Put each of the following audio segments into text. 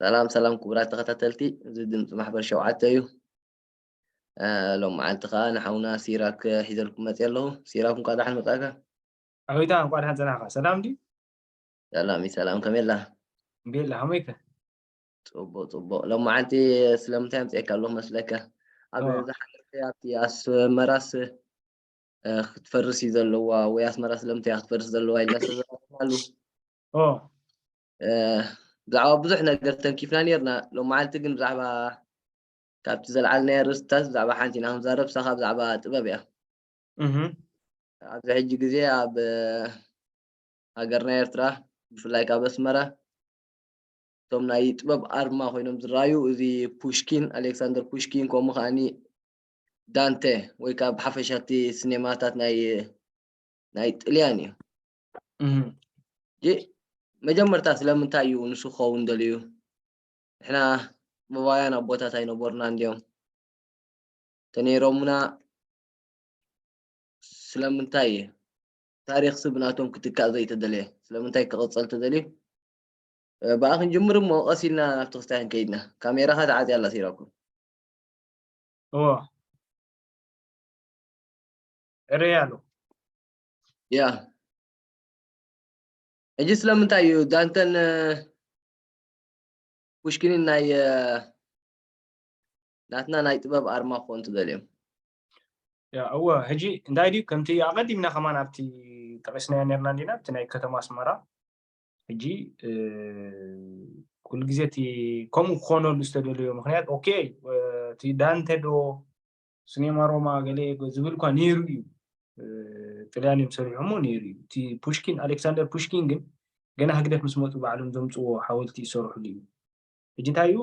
ሰላም ሰላም ክቡራት ተኸታተልቲ፣ እዚ ድምፂ ማሕበር ሸውዓተ እዩ። ሎም መዓልቲ ከዓ ንሓውና ሲራክ ሒዘልኩም መፅእ ኣለኹ። ሲራክ እንኳ ደሓን መፃእካ። ኣቤታ እንኳ ደሓን ፀናኻ። ሰላም ድዩ? ሰላም እዩ ሰላም፣ ከመይ ኣላ? ቤላ ከመይከ? ፅቡቅ ፅቡቅ። ሎም መዓልቲ ስለምንታይ ኣምፅኤካ ኣለኹ መስለካ? ኣብ ዝሓለፈ ኣብቲ ኣስመራስ ክትፈርስ እዩ ዘለዋ ወይ ኣስመራ ስለምንታይ ክትፈርስ ዘለዋ ኢልና ዝተዘራረብናሉ። ብዛዕባ ብዙሕ ነገር ተንኪፍና ነርና። ሎም መዓልቲ ግን ብዛዕባ ካብቲ ዘልዓልናዮ ርእስታት ብዛዕባ ሓንቲ ኢና ክንዛረብ፣ ሳኻ ብዛዕባ ጥበብ እያ። ኣብዚ ሕጂ ግዜ ኣብ ሃገርና ኤርትራ ብፍላይ ካብ ኣስመራ እቶም ናይ ጥበብ ኣርማ ኮይኖም ዝረኣዩ እዚ ፑሽኪን፣ ኣሌክሳንደር ፑሽኪን፣ ከምኡ ከዓኒ ዳንተ ወይ ከዓ ብሓፈሻ እቲ ስኔማታት ናይ ናይ ጥልያን እዩ። መጀመርታ ስለምንታይ እዩ ንሱ ክኸውን ደልዩ? ንሕና ጥበባውያን ኣቦታት ኣይነበሩና እንዲዮም ተነይሮምና። ስለምንታይ ታሪኽሲ ብናቶም ክትካእ ዘይተደልየ? ስለምንታይ ክቕፀል ተደልዩ? ብኣ ክንጅምር እሞ ቀስ ኢልና ናብቲ ክስታይ ክንከይድና። ካሜራኻ ተዓፅያ ኣላ ሲራኩም። እዎ እረይ ኣሎ። ያ ሕጂ ስለምንታይ እዩ ዳንተን ፑሽኪንን ናይ ናትና ናይ ጥበብ ኣርማ ክኾኑ ትደልዮም? ያ እወ፣ ሕጂ እንታይ ድዩ ከምቲ ኣቐዲምና ከማን ኣብቲ ጠቒስናዮ ነርና እንዲና ኣብቲ ናይ ከተማ ኣስመራ ሕጂ ኩሉ ግዜ እቲ ከምኡ ክኾነሉ ዝተደለዮ ምክንያት ኦኬ እቲ ዳንተ ዶ ስኔማ ሮማ ገለ ዝብል እኳ ነይሩ እዩ። ጥልያን እዮም ሰሪሖሞ ነይሩ እዩ። እቲ ፑሽኪን ኣሌክሳንደር ፑሽኪን ግን ገና ህግደፍ ምስ መፁ ባዕሎም ዘምፅዎ ሓወልቲ ይሰርሕሉ እዩ። ሕጂ እንታይ እዩ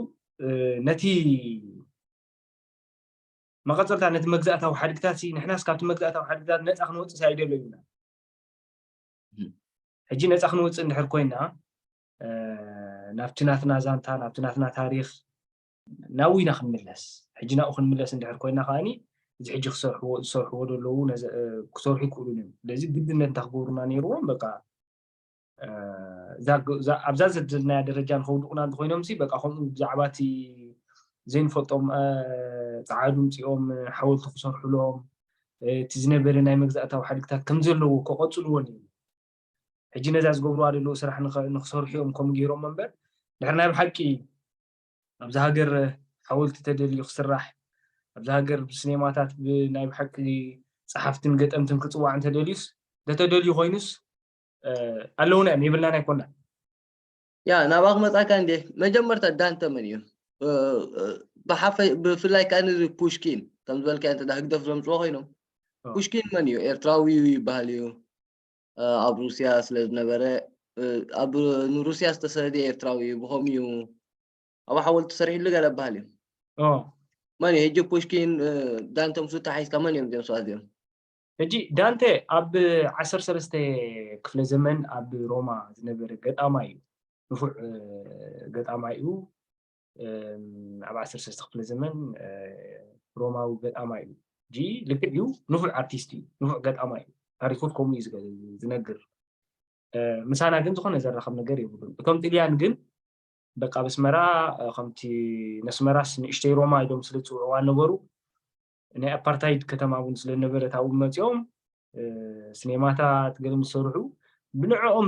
ነቲ መቐፀልታ ነቲ መግዛእታዊ ሓድግታት ሲ ንሕናስ ካብቲ መግዛእታዊ ሓድግታት ነፃ ክንወፅእ ኣይደለዩና። ሕጂ ነፃ ክንወፅእ እንድሕር ኮይና ናብቲ ናትና ዛንታ ናብቲ ናትና ታሪክ ናብኡ ኢና ክንምለስ። ሕጂ ናብኡ ክንምለስ እንድሕር ኮይና ከዓኒ እዚ ሕጂ ክሰርሕዎ ዝሰርሕዎ ዘለዉ ክሰርሑ ይክእሉን እዮም። ስለዚ ግድነት እንታይ ክገብሩና ነይርዎም በቃ ኣብዛ ዘለናያ ደረጃ ንከውድቁና እንተኮይኖም ሲ በቃ ከምኡ ብዛዕባ እቲ ዘይንፈልጦም ፀዓዱ ምፂኦም ሓወልቲ ክሰርሕሎም እቲ ዝነበረ ናይ መግዛእታዊ ሓድግታት ከም ዘለዎ ከቐፅልዎ ነይሩ። ሕጂ ነዛ ዝገብርዋ ዘለዉ ስራሕ ንክሰርሑ እዮም ከምኡ ገይሮም እምበር ድሕር ናይ ብሓቂ ኣብዚ ሃገር ሓወልቲ ተደልዩ ክስራሕ ኣብዚ ሃገር ብስኔማታት ብናይ ብሓቂ ፀሓፍትን ገጠምትን ክፅዋዕ እንተደልዩስ እንተተደልዩ ኮይኑስ ኣለውና እዮም የብልናን ኣይኮናን። ያ ናብኣ ክመፃካ እንዴ መጀመርታ ዳንተ መን እዩ? ብሓፈ ብፍላይ ከዓ ነዚ ፑሽኪን ከም ዝበልካ እንተ ህግደፍ ዘምፅዎ ኮይኖም ፑሽኪን መን እዩ? ኤርትራዊ እዩ ይበሃል እዩ። ኣብ ሩስያ ስለ ዝነበረ ኣብ ንሩስያ ዝተሰደደ ኤርትራዊ እዩ። ብኸምኡ እዩ ኣብ ሓወልቲ ተሰሪሕሉ ገለ በሃል እዩ። መን እዩ ሕጂ ፑሽኪን ዳንተ ምስ ተሓይዝካ መን እዮም እዚኦም ሰባት እዚኦም? ሕጂ ዳንተ ኣብ ዓሰርተ ሰለስተ ክፍለ ዘመን ኣብ ሮማ ዝነበረ ገጣማይ እዩ። ንፉዕ ገጣማይ እዩ። ኣብ ዓሰርተ ሰለስተ ክፍለ ዘመን ሮማዊ ገጣማይ እዩ። ሕጂ ልክዕ እዩ፣ ንፉዕ ኣርቲስት እዩ፣ ንፉዕ ገጣማይ እዩ። ታሪኮት ከምኡ እዩ ዝነግር። ምሳና ግን ዝኾነ ዘራኸብ ነገር የብሉን። እቶም ጥልያን ግን በቃ ኣብ ኣስመራ ከምቲ ነስመራስ ንእሽተይ ሮማ ኢሎም ስለ ዝፅውዕዋ ነበሩ ናይ ኣፓርታይድ ከተማ እውን ስለ ነበረት ኣብኡ መፂኦም ስኔማታት ገለ ምስ ሰርሑ ብንዕኦም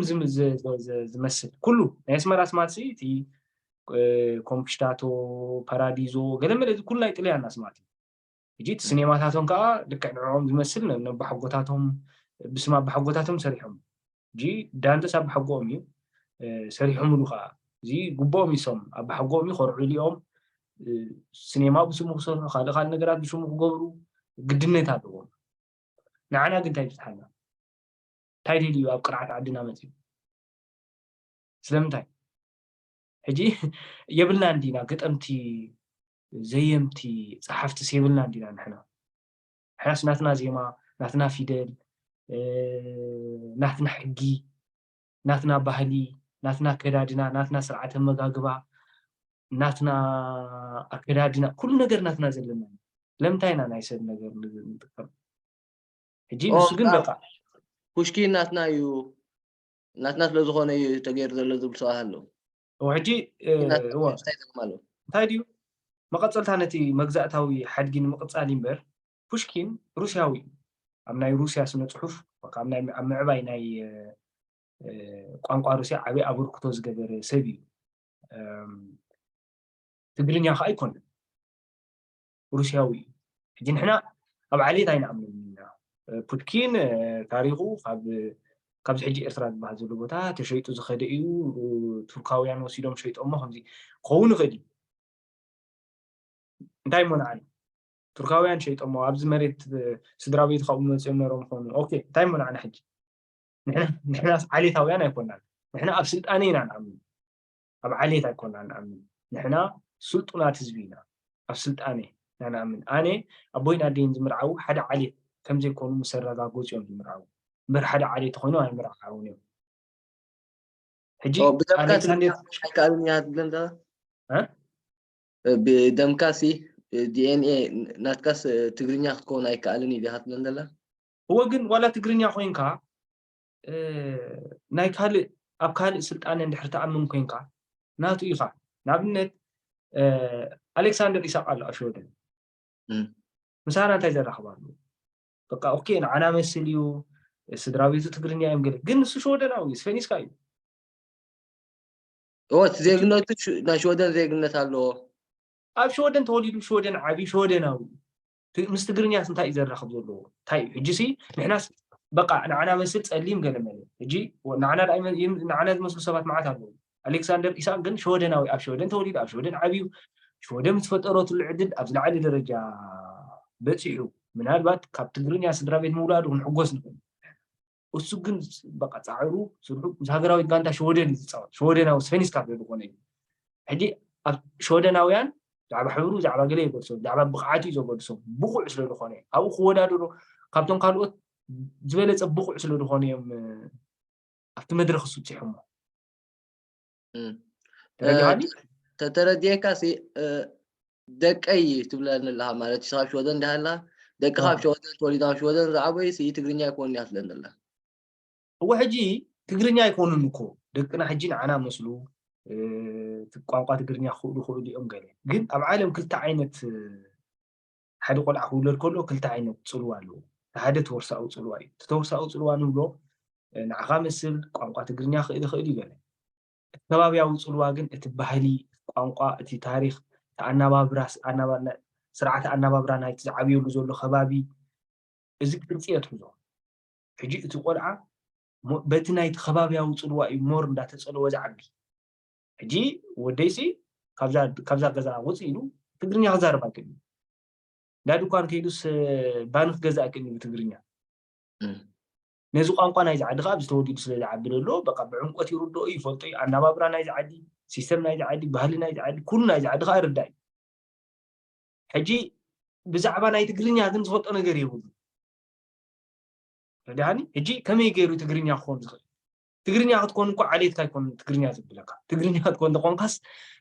ዝመስል ኩሉ ናይ ኣስመራ ኣስማት እቲ ኮምፒሽታቶ ፓራዲዞ ገለ መለ ኩሉ ናይ ጥልያን ኣስማት እዩ። ሕጂ እቲ ስኔማታቶም ከዓ ልክዕ ንዕኦም ዝመስል ነባሓጎታቶም ብስም ኣባሓጎታቶም ሰሪሖም ሕጂ ዳንተስ ኣባሓጎኦም እዩ ሰሪሖምሉ ከዓ እዚ ግቦኦም ይሶም ኣባሓጎኦም ይኮርዑ ኢሊኦም ስኔማ ብስሙ ክሰርሑ ካልእ ካልእ ነገራት ብስሙ ክገብሩ ግድነት ኣለዎም። ንዓና ግን እንታይ ይብዝሓና? እንታይ ደልዩ ኣብ ቅርዓት ዓድና መፅዩ? ስለምንታይ ሕጂ የብልና እንዲና ገጠምቲ ዘየምቲ ፀሓፍትስ የብልና እንዲና ንሕና ንሕናስ ናትና ዜማ ናትና ፊደል ናትና ሕጊ ናትና ባህሊ ናትና ኣከዳድና ናትና ስርዓተ መጋግባ ናትና ኣከዳድና ኩሉ ነገር ናትና ዘለና ለምንታይ ኢና ናይ ሰብ ነገር ንጥቀም ሕጂ ንሱ ግን በቃ ፑሽኪን ናትና እዩ ናትና ስለ ዝኾነ እዩ ተገይሩ ዘሎ ዝብል ሰባት ኣለዉ ሕጂ እንታይ ድዩ መቐፀልታ ነቲ መግዛእታዊ ሓድጊ ንምቕፃል እምበር ፑሽኪን ሩስያዊ እዩ። ኣብ ናይ ሩስያ ስነ ፅሑፍ ኣብ ምዕባይ ናይ ቋንቋ ሩስያ ዓበይ ኣበርክቶ ዝገበረ ሰብ እዩ። ትግርኛ ከዓ ኣይኮነን፣ ሩስያዊ እዩ። ሕጂ ንሕና ኣብ ዓሌት ኣይንኣምንን ኢና። ፑሽኪን ታሪኹ ካብዚ ሕጂ ኤርትራ ዝበሃል ዘሎ ቦታ ተሸይጡ ዝኸደ እዩ፣ ቱርካውያን ወሲዶም ሸይጦሞ ከምዚ ክኸውን ይኽእል እዩ። እንታይ እሞ ንዓና ቱርካውያን ሸይጦሞ ኣብዚ መሬት ስድራ ቤቱ ካብኡ መፅኦም ነሮም ኾኑ። ኦኬ እንታይ እሞ ንዓና ሕጂ ንሕናስ ዓሌታውያን ኣይኮናን። ንሕና ኣብ ስልጣነ ኢና ንኣምን፣ ኣብ ዓሌት ኣይኮና ንኣምን። ንሕና ስልጡናት ህዝቢ ኢና፣ ኣብ ስልጣነ ኢና ንኣምን። ኣነ ኣቦይን ኣደይን ዝምርዓዉ ሓደ ዓሌት ከም ዘይኮኑ ምስ ኣረጋገጹ እዮም ዝምርዓዉ እምበር ሓደ ዓሌት ተኾይኖም ኣይምርዓዉን እዮም። ሕጂ ኣሌክሳንደር ኣይከኣልን እያ ትብለን ዘላ ብደምካሲ ዲኤንኤ ናትካስ ትግርኛ ክትከውን ኣይከኣልን እዩ ዲኻ ትብለን ዘላ? እወ ግን ዋላ ትግርኛ ኮይንካ ናይ ካልእ ኣብ ካልእ ስልጣነ እንድሕር ትኣምን ኮይንካ ናቱ ኢኻ። ንኣብነት ኣሌክሳንደር ኢሳቅ ኣሎ ኣብ ሸወደን ምሳና እንታይ ዘራኽብ ኣሎ? በቃ ኦኬ ንዓና መስል እዩ፣ ስድራ ቤቱ ትግርኛ እዮም ገለ ግን ንሱ ሸወደናዊ እዩ፣ ስፈኒስካ እዩ። እወ እቲ ዜግነቱ ናይ ሸወደን ዜግነት ኣለዎ። ኣብ ሸወደን ተወሊዱ ሸወደን ዓብዩ ሸወደናዊ ምስ ትግርኛስ እንታይ እዩ ዘራኽብ ዘለዎ? እንታይ እዩ ሕጂሲ ንሕናስ በቃ ንዓና መስል ጸሊም ገለ መለ ሕጂ ንዓና ዝመስሉ ሰባት መዓት ኣለዉ። ኣሌክሳንደር ኢሳቅ ግን ሸወደናዊ ኣብ ሸወደን ተወሊዱ ኣብ ሸወደን ዓብዩ ሸወደን ምስ ፈጠረትሉ ዕድል ኣብ ዝለዓለ ደረጃ በፂሑ ምናልባት ካብ ትግርኛ ስድራ ቤት ምውላዱ ክንሕጎስ ንኽእል። እሱ ግን በቃ ፃዕሩ ስርሑ ምስ ሃገራዊት ጋንታ ሸወደን እዩ ዝፃወት። ሸወደናዊ ስፈኒስካ ስለዝኾነ እዩ። ሕጂ ኣብ ሸወደናውያን ብዛዕባ ሕብሩ ብዛዕባ ገለ የገድሶም፣ ብዛዕባ ብቕዓቱ እዩ ዘገድሶም። ብቑዕ ስለዝኾነ ኣብኡ ክወዳደሮ ካብቶም ካልኦት ዝበለፀ ብቑዕ ስለዝኾነ እዮም ኣብቲ መድረኽ እሱ ብፂሖሞ። ተረዲኻኒ? ተተረዲኤካ ሲ ደቀይ ትብለኒ ኣለኻ ማለት እዩ። ካብ ሸወደን እንዲሃላ ደቅኻ ኣብ ሸወደን ተወሊዶም ኣብ ሸወደን ዝዓበዩ ሲ ትግርኛ ኣይኮኑን እያ ትብለኒ ኣላ። እወ ሕጂ ትግርኛ ኣይኮኑን እኮ ደቅና ሕጂ ንዓና መስሉ ቋንቋ ትግርኛ ክኽእሉ ክኽእሉ እዮም ገለ ግን ኣብ ዓለም ክልተ ዓይነት ሓደ ቆልዓ ክውለድ ከሎ ክልተ ዓይነት ፅልዋ ኣለዎ። ሓደ ተወርሳኡ ፅልዋ እዩ። እቲ ተወርሳኡ ፅልዋ ንብሎ ንዓኻ መስል ቋንቋ ትግርኛ ክእል ይኽእል እዩ ገለ እቲ ከባብያዊ ፅልዋ ግን እቲ ባህሊ፣ ቋንቋ፣ እቲ ታሪክ፣ እቲ ኣናባብራ ስርዓተ ኣናባብራ ናይቲ ዝዓብየሉ ዘሎ ከባቢ እዚ ቅርፂ የትሕዞ። ሕጂ እቲ ቆልዓ በቲ ናይቲ ከባብያዊ ፅልዋ እዩ ሞር እንዳተፀለወ ዝዓቢ። ሕጂ ወደይሲ ካብዛ ገዛ ውፅ ኢሉ ትግርኛ ክዛረብ ኣይክእል እዩ። እንዳ ድኳን ከይዱስ ባኒ ክገዝእ ኣይክእልን እዩ ብትግርኛ። ነዚ ቋንቋ ናይዚ ዓዲ ከዓ ኣብዚ ተወሊዱ ስለ ዝዓቢ ዘሎ በቃ ብዕምቆት ይርድኦ እዩ፣ ይፈልጦ እዩ። ኣናባብራ ናይዚ ዓዲ፣ ሲስተም ናይዚ ዓዲ፣ ባህሊ ናይዚ ዓዲ፣ ኩሉ ናይዚ ዓዲ ከዓ ይርዳእ እዩ። ሕጂ ብዛዕባ ናይ ትግርኛ ግን ዝፈልጦ ነገር የብሉ። ረዳሃኒ ሕጂ ከመይ ገይሩ ትግርኛ ክኾን ዝኽእል? ትግርኛ ክትኮን እኮ ዓሌትካ ኣይኮን ትግርኛ ዘብለካ። ትግርኛ ክትኮን ተኾንካስ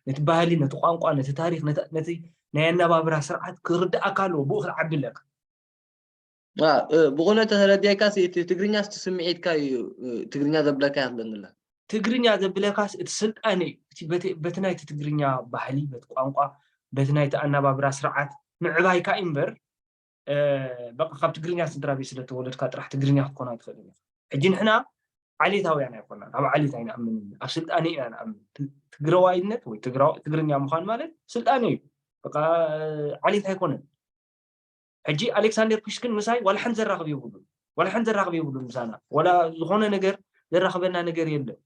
ነቲ ባህሊ፣ ነቲ ቋንቋ፣ ነቲ ታሪክ፣ ነቲ ናይ ኣነባብራ ስርዓት ክርድኣካ ኣለዎ። ብኡ ክትዓቢ ኣለካ። ብቑነ ተረዲኣካ እቲ ትግርኛ ስቲ ስምዒትካ እዩ ትግርኛ ዘብለካ ይኽለኒ ኣላ። ትግርኛ ዘብለካስ እቲ ስልጣነ እዩ። በቲ ናይቲ ትግርኛ ባህሊ፣ በቲ ቋንቋ፣ በቲ ናይቲ ኣነባብራ ስርዓት ምዕባይካ እዩ እምበር በቃ ካብ ትግርኛ ስድራ ቤት ስለተወለድካ ጥራሕ ትግርኛ ክትኮን ኣይትኽእልን ኢኻ። ሕጂ ንሕና ዓሌታውያን ኣይኮናን፣ ኣብ ዓሌት ኣይንኣምንን፣ ኣብ ስልጣነ ኢና ንኣምን። ትግራዋይነት ወይ ትግርኛ ምዃን ማለት ስልጣነ እዩ። በቃ ዓሌት ኣይኮነን። ሕጂ ኣሌክሳንደር ፑሽኪን ምሳይ ዋላ ሓንቲ ዘራኽብ የብሉን፣ ዋላ ሓንቲ ዘራኽብ የብሉን ምሳና፣ ዋላ ዝኾነ ነገር ዘራኽበና ነገር የለን።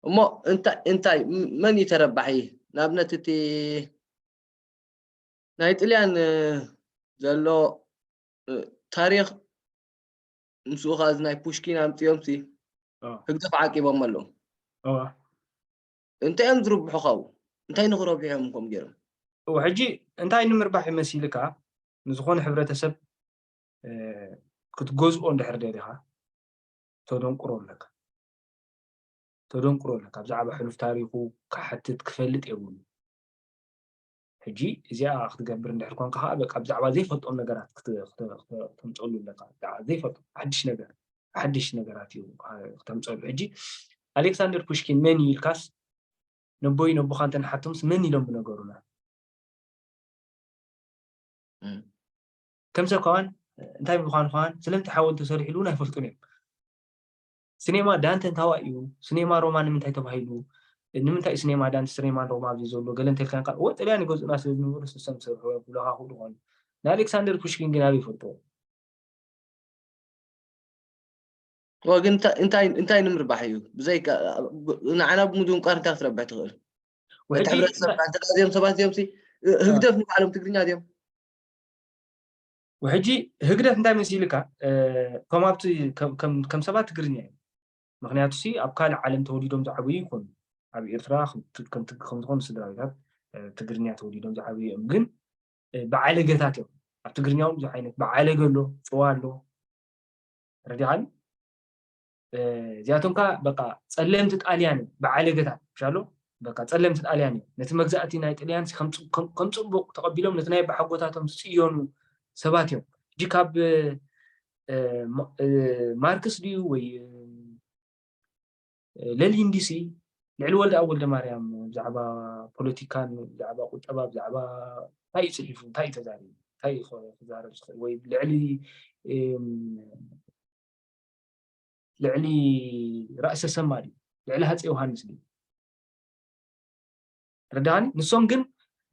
እሞ እንታይ እንታይ መን እዩ ተረባሒ? ንኣብነት እቲ ናይ ጥልያን ዘሎ ታሪኽ ምስኡ ከዓ እዚ ናይ ፑሽኪን ኣምፅኦም ሲ ህግደፍ ዓቂቦም ኣለዉ። እንታይ እዮም ዝርብሑ ካብኡ? እንታይ ንኽረብሑ እዮም ከምኡ ገይሮም? ሕጂ እንታይ ንምርባሕ እዩ መሲልካ ንዝኾነ ሕብረተሰብ ክትገዝኦ እንድሕር ደሊኻ ተደንቁሮ ኣለካ። ተደንቁሮ ኣለካ። ብዛዕባ ሕሉፍ ታሪኹ ክሓትት ክፈልጥ የብሉ። ሕጂ እዚኣ ክትገብር እንድሕር ኮንካ ከዓ በቃ ብዛዕባ ዘይፈልጦም ነገራት ተምፀሉ ኣለካ። ዘይፈልጦም ሓድሽ ነገር ሓድሽ ነገራት እዩ ክተምፀሉ። ሕጂ ኣሌክሳንደር ፑሽኪን መን እዩ ኢልካስ፣ ነቦይ ነቦኻ እንተንሓቶምስ መን ኢሎም ምነገሩና? ከም ሰብ ከዋን እንታይ ምዃን ከዋን ስለምንታይ ሓወልቲ ተሰሪሕሉ እውን ኣይፈልጡን እዮም። ስኔማ ዳንተ እንታዋይ እዩ? ስኔማ ሮማ ንምንታይ ተባሂሉ? ንምንታይ ስኔማ ዳንተ ስኔማን ሮማ ኣብዚ ዘሎ ገለ እንተልካን ካብ እወ ጥልያን ይገዝኡና ስለ ዝነበሩ ንሶም ዝሰርሑ ብለኻ ክብሉ ኾኑ። ንኣሌክሳንደር ፑሽኪን ግን ኣበይ ይፈልጥዎ? ግን እንታይ እንታይ ንምርባሕ እዩ? ብዘይ ንዓና ብምድንቋር እንታይ ክትረብሕ ትኽእል? እቲ ሕብረተሰብ እንተ እዚኦም ሰባት እዚኦም ህግደፍ ንባዕሎም ትግርኛ እዚኦም ሕጂ ህግደፍ እንታይ መሲልካ? እቶም ኣብቲ ከም ሰባት ትግርኛ እዮም። ምክንያቱ ሲ ኣብ ካልእ ዓለም ተወሊዶም ዝዓበዩ ይኮኑ። ኣብ ኤርትራ ከምዝኾኑ ስድራ ቤታት ትግርኛ ተወሊዶም ዝዓበዩ እዮም። ግን በዓለገታት እዮም። ኣብ ትግርኛ እውን ብዙሕ ዓይነት በዓለገ ኣሎ፣ ጭዋ ኣሎ። ረዲኻኒ? እዚኣቶም ከ በቃ ጸለምቲ ጣልያን እዮም፣ በዓለገታት ምሻሎ በቃ ጸለምቲ ጣልያን እዮም። ነቲ መግዛእቲ ናይ ጥልያን ከም ጽቡቕ ተቐቢሎም ነቲ ናይ ኣቦሓጎታቶም ዝጽየኑ ሰባት እዮም። ሕጂ ካብ ማርክስ ድዩ ወይ ለሊንዲሲ ልዕሊ ወልደ ኣብ ወልደ ማርያም ብዛዕባ ፖለቲካን ብዛዕባ ቁጠባ ብዛዕባ እንታይ እዩ ጽሒፉ እንታይ እዩ ተዛሪቡ እንታይ እዩ ክዛረብ ዝኽእል ወይ ልዕሊ ልዕሊ ራእሲ ተሰማ ድዩ ልዕሊ ሃፀ ዮሃንስ ድዩ ረዳኒ ንሶም ግን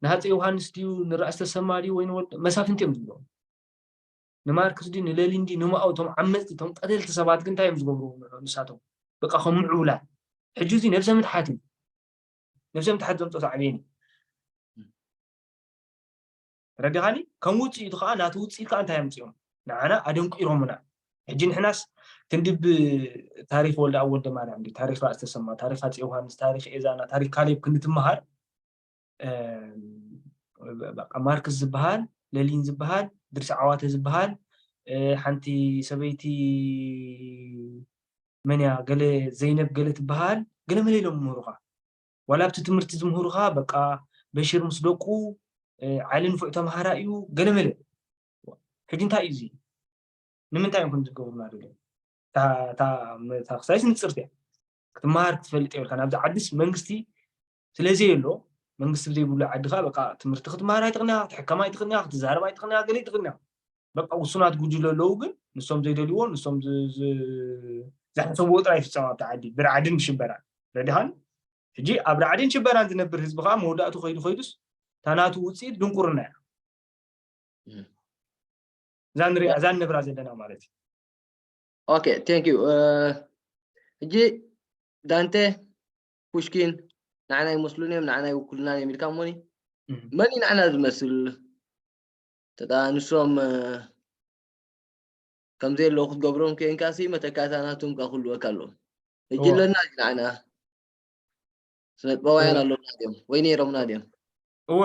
ንሃፀ ዮሃንስ ድዩ ንራእሲ ተሰማ ድዩ ወይ ንወልደ መሳፍንቲ እዮም ዝብሎም ንማርክስ ድዩ ንለሊን ድዩ ንማኦ እቶም ዓመፅቲ እቶም ቀተልቲ ሰባት ግን እንታይ እዮም ዝገብሩ ንሳቶም በቃ ከም ምዕቡላት ሕጂ እዚ ነብሰ ምትሓት እዩ ነብሰ ምትሓት ዘምፅኦ ሳዕቤን እዩ ረዲኻኒ ከም ውፅኢቱ ከዓ ናቲ ውፅኢት ከዓ እንታይ ኣምፅኦም ንዓና ኣደንቂሮምና ሕጂ ንሕናስ ክንድብ ታሪክ ወልደ ኣብ ወልደ ማርያም ታሪክ ራእሲ ተሰማ ታሪክ ኣፅ ዮሃንስ ታሪክ ኤዛና ታሪክ ካሌብ ክንትመሃር ማርክስ ዝበሃል ለሊን ዝበሃል ድርሲ ዓዋተ ዝበሃል ሓንቲ ሰበይቲ መን እያ ገለ ዘይነብ ገለ ትበሃል ገለ መለ ኢሎም ምምሩኻ ዋላ ኣብቲ ትምህርቲ ዝምህሩኻ በቃ በሽር ምስ ደቁ ዓሊ ንፉዕ ተምሃራይ እዩ ገለ መለ ሕጂ እንታይ እዩ እዚ ንምንታይ እዮም ከም ዝገብሩና ደለ ክሳይስ ንፅርቲ ክትመሃር ክትፈልጥ የብልካ ናብዚ ዓዲስ መንግስቲ ስለዘይ ኣሎ መንግስቲ ብዘይብሉ ዓዲ ከዓ በቃ ትምህርቲ ክትመሃር ኣይትኽንያ ክትሕከም ኣይትኽንያ ክትዛረብ ኣይትኽንያ ገለ ኣይትኽንያ በቃ ውሱናት ጉጅለ ኣለዉ ግን ንሶም ዘይደልይዎ ንሶም ዝሓሰብዎ ጥራይ ይፍፀም ኣብቲ ዓዲ ብርዓድን ሽበራን ረዲኻን ሕጂ ኣብ ራዕድን ሽበራን ዝነብር ህዝቢ ከዓ መወዳእቱ ከይዱ ከይዱስ ታናቱ ውፅኢት ድንቁርና እያ እዛ ንሪኣ እዛ ንነብራ ዘለና ማለት እዩ okay thank you ሕጂ ዳንተ ፑሽኪን ንዓና ይመስሉን እዮም ንዓና ይውክሉናን እዮም ኢልካ እሞኒ መን እዩ ንዓና ዝመስል ተዳ ንሶም ከምዘይ ኣለዉ ክትገብሮም ኮይንካ ሲ መተካእታ ናቶም ካ ክህልወካ ኣለዎም ሕጂ ኣለና ንዓና ስነጥበባውያን ኣለውና ድዮም ወይ ነይሮምና ድዮም እወ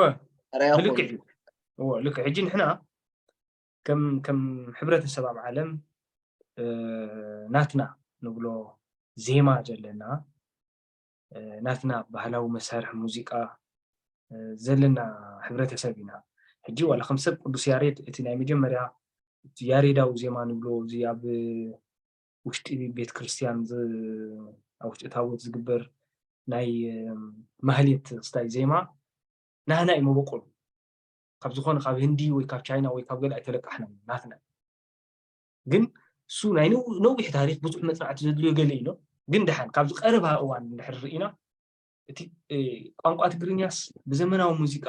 ኣርኣያ ልክዕ እወ ልክዕ ሕጂ ንሕና ከም ከም ሕብረተሰብ ኣብ ዓለም ናትና ንብሎ ዜማ ዘለና ናትና ባህላዊ መሳርሒ ሙዚቃ ዘለና ሕብረተሰብ ኢና ሕጂ ዋላ ከም ሰብ ቅዱስ ያሬድ እቲ ናይ መጀመርያ ያሬዳዊ ዜማ ንብሎ እዚ ኣብ ውሽጢ ቤተ ክርስትያን ኣብ ውሽጢ ታቦት ዝግበር ናይ ማህሌት ክስታይ ዜማ ናህና እዩ መበቆሉ ካብ ዝኾነ ካብ ህንዲ ወይ ካብ ቻይና ወይ ካብ ገለ ኣይተለቃሕና ናትና ግን እሱ ናይ ነዊሕ ታሪክ ብዙሕ መፅናዕቲ ዘድልዮ ገለ ኢሎ ግን ድሓን ካብዚ ቀረባ እዋን እንድሕር ርኢና እቲ ቋንቋ ትግርኛስ ብዘመናዊ ሙዚቃ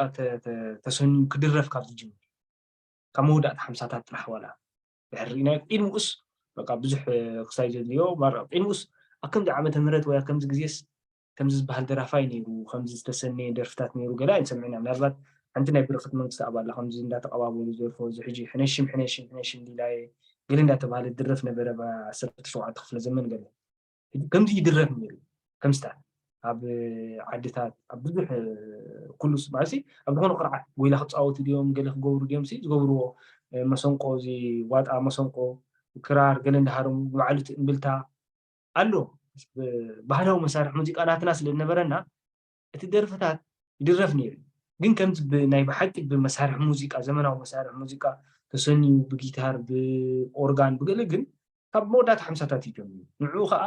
ተሰንዩ ክድረፍ ካብ ዝጅምር ካብ መወዳእታ ሓምሳታት ጥራሕ ዋላ ድሕር ርኢናዮ ቅድምኡስ በቃ ብዙሕ ክሳይ ዘድልዮ ማራ ቅድምኡስ ኣብ ከምዚ ዓመተ ምህረት ወይ ኣብ ከምዚ ግዜስ ከምዚ ዝበሃል ደራፋይ ነይሩ ከምዚ ዝተሰነየ ደርፍታት ነይሩ ገለ ኣይንሰምዕን ኢና ምናልባት ሓንቲ ናይ ብርክት መንግስቲ ኣባላ ከምዚ እንዳተቀባበሉ ዝደርፎ እዚ ሕጂ ሕነሽም ሕነሽም ሕነሽም ዲላየ ገለ እንዳተባሃለ ድረፍ ነበረ ዓሰርተ ሸውዓተ ክፍለ ዘመን ገለ ከምዚ ይድረፍ ነይሩ ከምስታት ኣብ ዓድታት ኣብ ብዙሕ ኩሉ ማለት ኣብ ዝኾነ ቅርዓት ጎይላ ክፃወቱ ድዮም ገለ ክገብሩ ድዮም ዝገብርዎ መሰንቆ እዚ ዋጣ መሰንቆ ክራር ገለ እንዳሃሮም ንባዕሉ እምብልታ ኣሎ ባህላዊ መሳርሒ ሙዚቃ ናትና ስለ ዝነበረና እቲ ደርፍታት ይድረፍ ነይሩ ግን ከምዚ ናይ ብሓቂ ብመሳርሒ ሙዚቃ ዘመናዊ መሳርሒ ሙዚቃ ተሰንዩ ብጊታር ብኦርጋን ብገለ ግን ካብ መወዳእታ ሓምሳታት እዩ ጀሚሩ። ንዕኡ ከዓ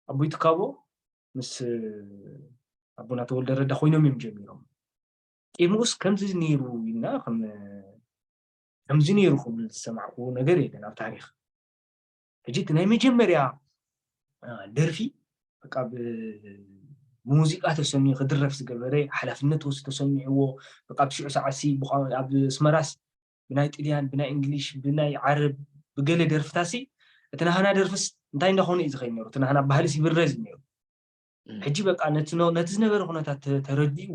ኣቦይ ትካቦ ምስ ኣቦና ተወልደ ረዳ ኮይኖም እዮም ጀሚሮም። ቂድምኡስ ከምዚ ነይሩ ኢልና ከም ከምዚ ነይሩ ክብል ዝሰማዕኩዎ ነገር የለን ኣብ ታሪኽ። ሕጂ እቲ ናይ መጀመርያ ደርፊ በቃ ብሙዚቃ ተሰሚዑ ክድረፍ ዝገበረ ሓላፍነት ወስ ተሰሚዕዎ በቃ ብሽዑ ሰዓት ሲ ኣብ ኣስመራስ ብናይ ጥልያን ብናይ እንግሊሽ ብናይ ዓረብ ብገለ ደርፍታሲ እቲ ናህና ደርፍስ እንታይ እንዳኾነ እዩ ዝኸይድ ነሩ እቲ ናህና ባህልስ ይብረዝ ነሩ። ሕጂ በቃ ነቲ ዝነበረ ኩነታት ተረዲኡ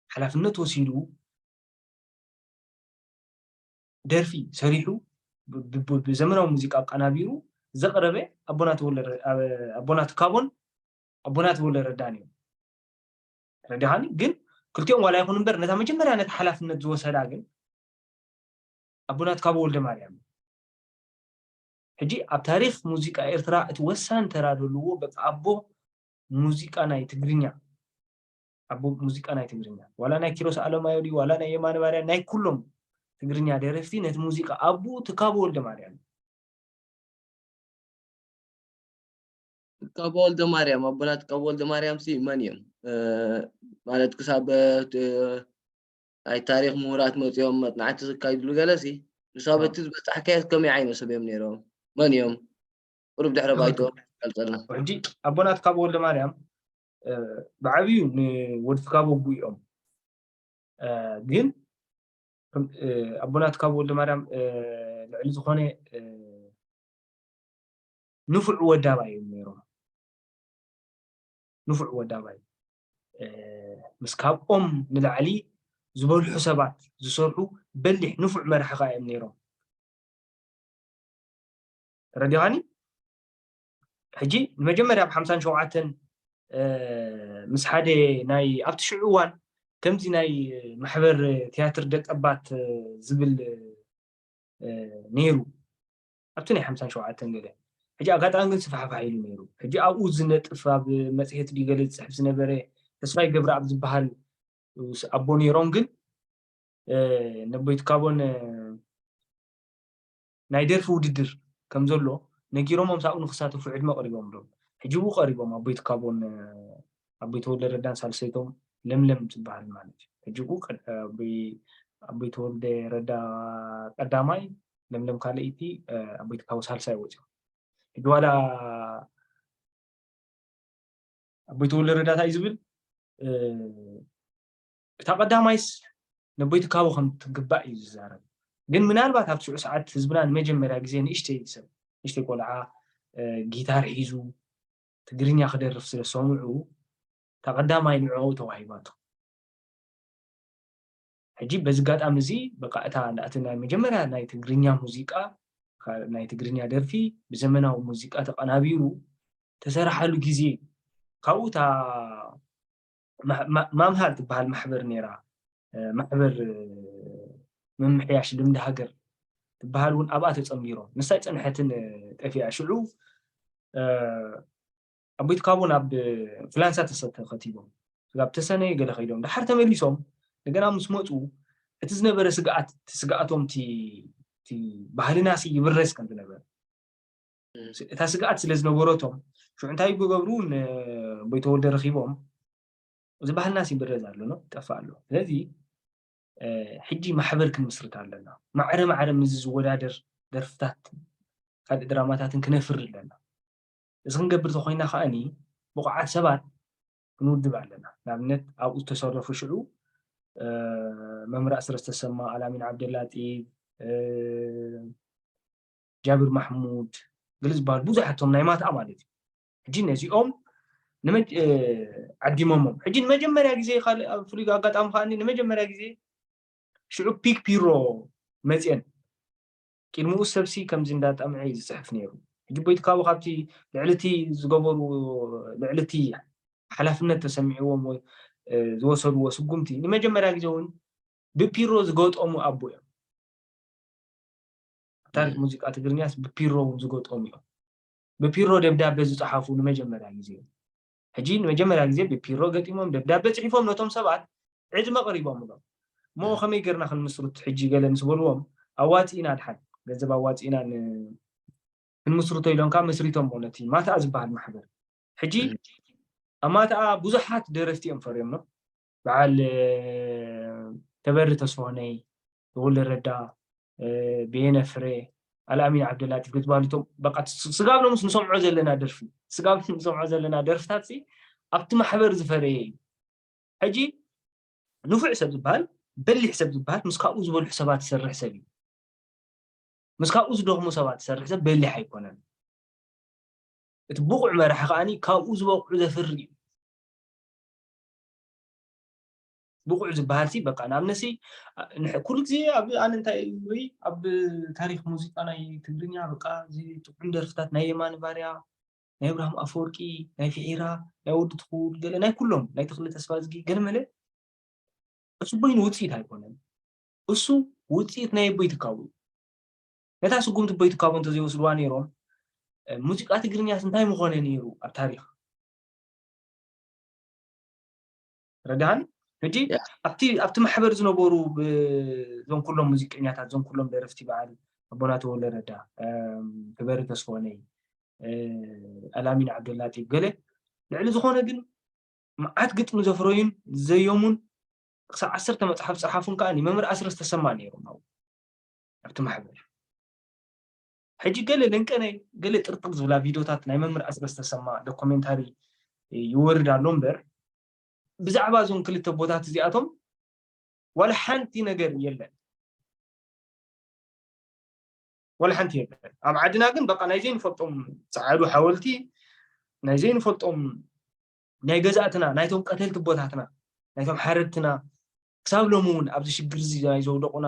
ሓላፍነት ወሲዱ ደርፊ ሰሪሑ ብዘመናዊ ሙዚቃ ኣቀናቢሩ ዘቕረበ ኣቦና ትካቦን ኣቦና ትወለ ረዳን እዮም። ረዲኻኒ ግን ክልቲኦም ዋላ ይኹን እምበር ነታ መጀመርያ ነቲ ሓላፍነት ዝወሰዳ ግን ኣቦና ትካቦ ወልደ ማርያም። ሕጂ ኣብ ታሪኽ ሙዚቃ ኤርትራ እቲ ወሳኒ ተራ ዘለዎ በቃ ኣቦ ሙዚቃ ናይ ትግርኛ ኣቦ ሙዚቃ ናይ ትግርኛ ዋላ ናይ ኪሮስ ኣለማዮ ድዩ ዋላ ናይ የማነ ባርያ ናይ ኩሎም ትግርኛ ደረፍቲ ነቲ ሙዚቃ ኣቦ ትካቦ ወልደ ማርያም። ትካቦ ወልደ ማርያም ኣቦና ትካቦ ወልደ ማርያም ሲ መን እዮም ማለት ክሳብ ናይ ታሪኽ ምሁራት መፂኦም መፅናዕቲ ዝካይድሉ ገለሲ ንሳብ እቲ ዝበፃሕካዮ ከመይ ዓይነት ሰብ እዮም ነይሮም? መን እዮም? ቁሩብ ድሕረ ባይቶ ገልፀልና። ሕጂ ኣቦና ትካቦ ወልደ ማርያም ብዓብዩ ንወዲ ትካቦ ኣቦ እዮም። ግን ኣቦና ትካቦ ወልደ ማርያም ልዕሊ ዝኾነ ንፉዕ ወዳባይ እዮም ነይሮም። ንፉዕ ወዳባይ ምስ ካብኦም ንላዕሊ ዝበልሑ ሰባት ዝሰርሑ በሊሕ ንፉዕ መራሒ ከዓ እዮም ነይሮም። ተረዲኻኒ? ሕጂ ንመጀመርያ ኣብ ሓምሳን ሸውዓተን ምስ ሓደ ናይ ኣብቲ ሽዑ እዋን ከምዚ ናይ ማሕበር ትያትር ደቀባት ዝብል ነይሩ ኣብቲ ናይ ሓምሳን ሸውዓተን ገለ ሕጂ ኣጋጣሚ ግን ስፋሕፋሕ ኢሉ ነይሩ። ሕጂ ኣብኡ ዝነጥፍ ኣብ መፅሄት ድዩ ገለ ዝፅሕፍ ዝነበረ ተስፋይ ገብረኣብ ዝበሃል ኣቦ ነይሮም ግን ነቦይ ትካቦን ናይ ደርፊ ውድድር ከም ዘሎ ነጊሮሞም ሳብኡ ንክሳተፉ ዕድመ ቀሪቦምሎም። ሕጂ ብኡ ቀሪቦም ኣቦይ ትካቦን ኣቦይ ተወልደ ረዳን ሳልሰይቶም ለምለም ትበሃል ማለት እዩ። ሕጂ ብኡ ኣቦይ ተወልደ ረዳ ቀዳማይ ለምለም ካልኣይቲ ኣቦይ ትካቦ ሳልሳይ ወፂኦም። ሕጂ ዋላ ኣቦይ ተወልደ ረዳ እንታይ እዩ ዝብል እታ ቀዳማይስ ነቦይ ትካቦ ከም ትግባእ እዩ ዝዛረብ። ግን ምናልባት ኣብ ሽዑ ሰዓት ህዝብና ንመጀመርያ ግዜ ንእሽተይ ሰብ ንእሽተይ ቆልዓ ጊታር ሒዙ ትግርኛ ክደርፍ ስለ ዝሰምዑ እታ ቀዳማይ ንዕኡ ተዋሂባቶ። ሕጂ በዚ ኣጋጣሚ እዚ በቃ እታ እቲ ናይ መጀመርያ ናይ ትግርኛ ሙዚቃ ናይ ትግርኛ ደርፊ ብዘመናዊ ሙዚቃ ተቐናቢሩ ተሰራሓሉ ግዜ ካብኡ እታ ማምሃል ትበሃል ማሕበር ነይራ ማሕበር ምምሕያሽ ልምዲ ሃገር ትበሃል እውን ኣብኣ ተፀንቢሮም ንሳይ ፀንሐትን ጠፊኣ ሽዑ ኣቦይ ትካቦ ናብ ፍላንሳ ተሰተ ከቲቦም ስጋብ ተሰነ ገለ ከይዶም ደሓር ተመሊሶም እንደገና ምስ መፁ እቲ ዝነበረ ስግኣት እቲ ስግኣቶም እቲ ባህልና ሲ ይብረዝ ከም ዝነበረ እታ ስግኣት ስለ ዝነበረቶም ሽዑ እንታይ ክገብሩ ንቦይተወልደ ረኪቦም እዚ ባህልና ሲ ይብረዝ ኣሎ ይጠፍእ ኣሎ ስለዚ ሕጂ ማሕበር ክንምስርት ኣለና ማዕረ ማዕረ ምዚ ዝወዳደር ደርፍታት ካልእ ድራማታትን ክነፍሪ ኣለና እዚ ክንገብር ተኮይና ከዓኒ ብቑዓት ሰባት ክንውድብ ኣለና ንኣብነት ኣብኡ ዝተሰረፉ ሽዑ መምህር ኣስረስ ተሰማ ኣላሚን ዓብደላጢፍ ጃብር ማሕሙድ ገለ ዝበሃሉ ብዙሓት እቶም ናይ ማትኣ ማለት እዩ ሕጂ ነዚኦም ዓዲሞሞም ሕጂ ንመጀመርያ ግዜ ካልእ ኣብ ፍሉይ ኣጋጣሚ ከዓኒ ንመጀመርያ ግዜ ሽዑ ፒክ ፒሮ መፅየን ቅድሚኡ ሰብሲ ከምዚ እንዳጠምዐ እዩ ዝፅሕፍ ነይሩ ሕጂ ቦይትካቡ ካብቲ ልዕልቲ ዝገበሩ ልዕልቲ ሓላፍነት ተሰሚዕዎም ዝወሰድዎ ስጉምቲ ንመጀመርያ ግዜ እውን ብፒሮ ዝገጠሙ ኣቦ እዮም ታሪክ ሙዚቃ ትግርኛስ ብፒሮ እውን ዝገጠሙ እዮም ብፒሮ ደብዳቤ ዝፀሓፉ ንመጀመርያ ግዜ ሕጂ ንመጀመርያ ግዜ ብፒሮ ገጢሞም ደብዳቤ ፅሒፎም ነቶም ሰባት ዕድመ ቀሪቦምሎም እሞ ከመይ ገርና ክንምስርት ሕጂ ገለ ምስ በልዎም ኣዋፂእና ድሓን ገንዘብ ኣዋፂእና ክንምስርቶ ኢሎም ከዓ መስሪቶም ነቲ ማትኣ ዝበሃል ማሕበር። ሕጂ ኣብ ማትኣ ብዙሓት ደረፍቲ እዮም ፈርዮም ነው። በዓል ተበሪ ተስፋሆነይ፣ ተወልደ ረዳ፣ በየነ ፍሬ፣ ኣልኣሚን ዓብደላጢፍ ክትባሉ እቶም በቃ ስጋብ ሎምስ ንሰምዖ ዘለና ደርፊ፣ ስጋብ ንሰምዖ ዘለና ደርፍታት ኣብቲ ማሕበር ዝፈረየ እዩ። ሕጂ ንፉዕ ሰብ ዝበሃል፣ በሊሕ ሰብ ዝበሃል ምስ ካብኡ ዝበልሑ ሰባት ዝሰርሕ ሰብ እዩ። ምስ ካብኡ ዝደኽሙ ሰባት ዝሰርሕ ሰብ በሊሕ ኣይኮነን። እቲ ብቑዕ መራሒ ከዓኒ ካብኡ ዝበቑዑ ዘፍሪ እዩ። ብቑዕ ዝበሃል ሲ በቃ ንኣብነሲ ኩሉ ግዜ ኣብ ኣነ እንታይ ወይ ኣብ ታሪክ ሙዚቃ ናይ ትግርኛ በቃ እዚ ጥዑም ደርፍታት ናይ የማነ ባርያ ናይ እብራሂም ኣፈወርቂ ናይ ፊዒራ ናይ ወዲ ትኹል ገለ ናይ ኩሎም ናይ ተኽሊ ተስፋ ዝጊ ገለ መለ እሱ በይኑ ውፅኢት ኣይኮነን። እሱ ውፅኢት ናይ ኣቦይ ትካቡ እዩ። ነታ ስጉምቲ ኣቦይ ትካቡ እንተዘይወስድዋ ነይሮም ሙዚቃ ትግርኛስ እንታይ ምኾነ ነይሩ ኣብ ታሪክ? ረዳሃን ሕጂ ኣብቲ ኣብቲ ማሕበር ዝነበሩ እዞም ኩሎም ሙዚቀኛታት እዞም ኩሎም ደረፍቲ በዓል ኣቦና ተወልደ ረዳ፣ ክበሪ ተስፎነይ፣ ኣላሚን ዓብደላጢፍ ገለ ልዕሊ ዝኾነ ግን መዓት ግጥሚ ዘፍረዩን ዘዮሙን ክሳብ ዓሰርተ መፅሓፍ ፀሓፉን ከዓ መምህር ኣስረስ ተሰማ ነይሮም ኣብኡ ኣብቲ ማሕበር። ሕጂ ገለ ለንቀነ ገለ ጥርጥር ዝብላ ቪድዮታት ናይ መምህር ኣስረስ ተሰማ ዶኩሜንታሪ ይወርድ ኣሎ እምበር ብዛዕባ እዞም ክልተ ቦታት እዚኣቶም ዋላ ሓንቲ ነገር የለን። ዋላ ሓንቲ የለን። ኣብ ዓድና ግን በቃ ናይ ዘይንፈልጦም ፀዓዱ ሓወልቲ ናይ ዘይንፈልጦም ናይ ገዛእትና ናይቶም ቀተልቲ ኣቦታትና ናይቶም ሓረድትና ክሳብ ሎሚ እውን ኣብዚ ሽግር እዚ ናይ ዘውደቑና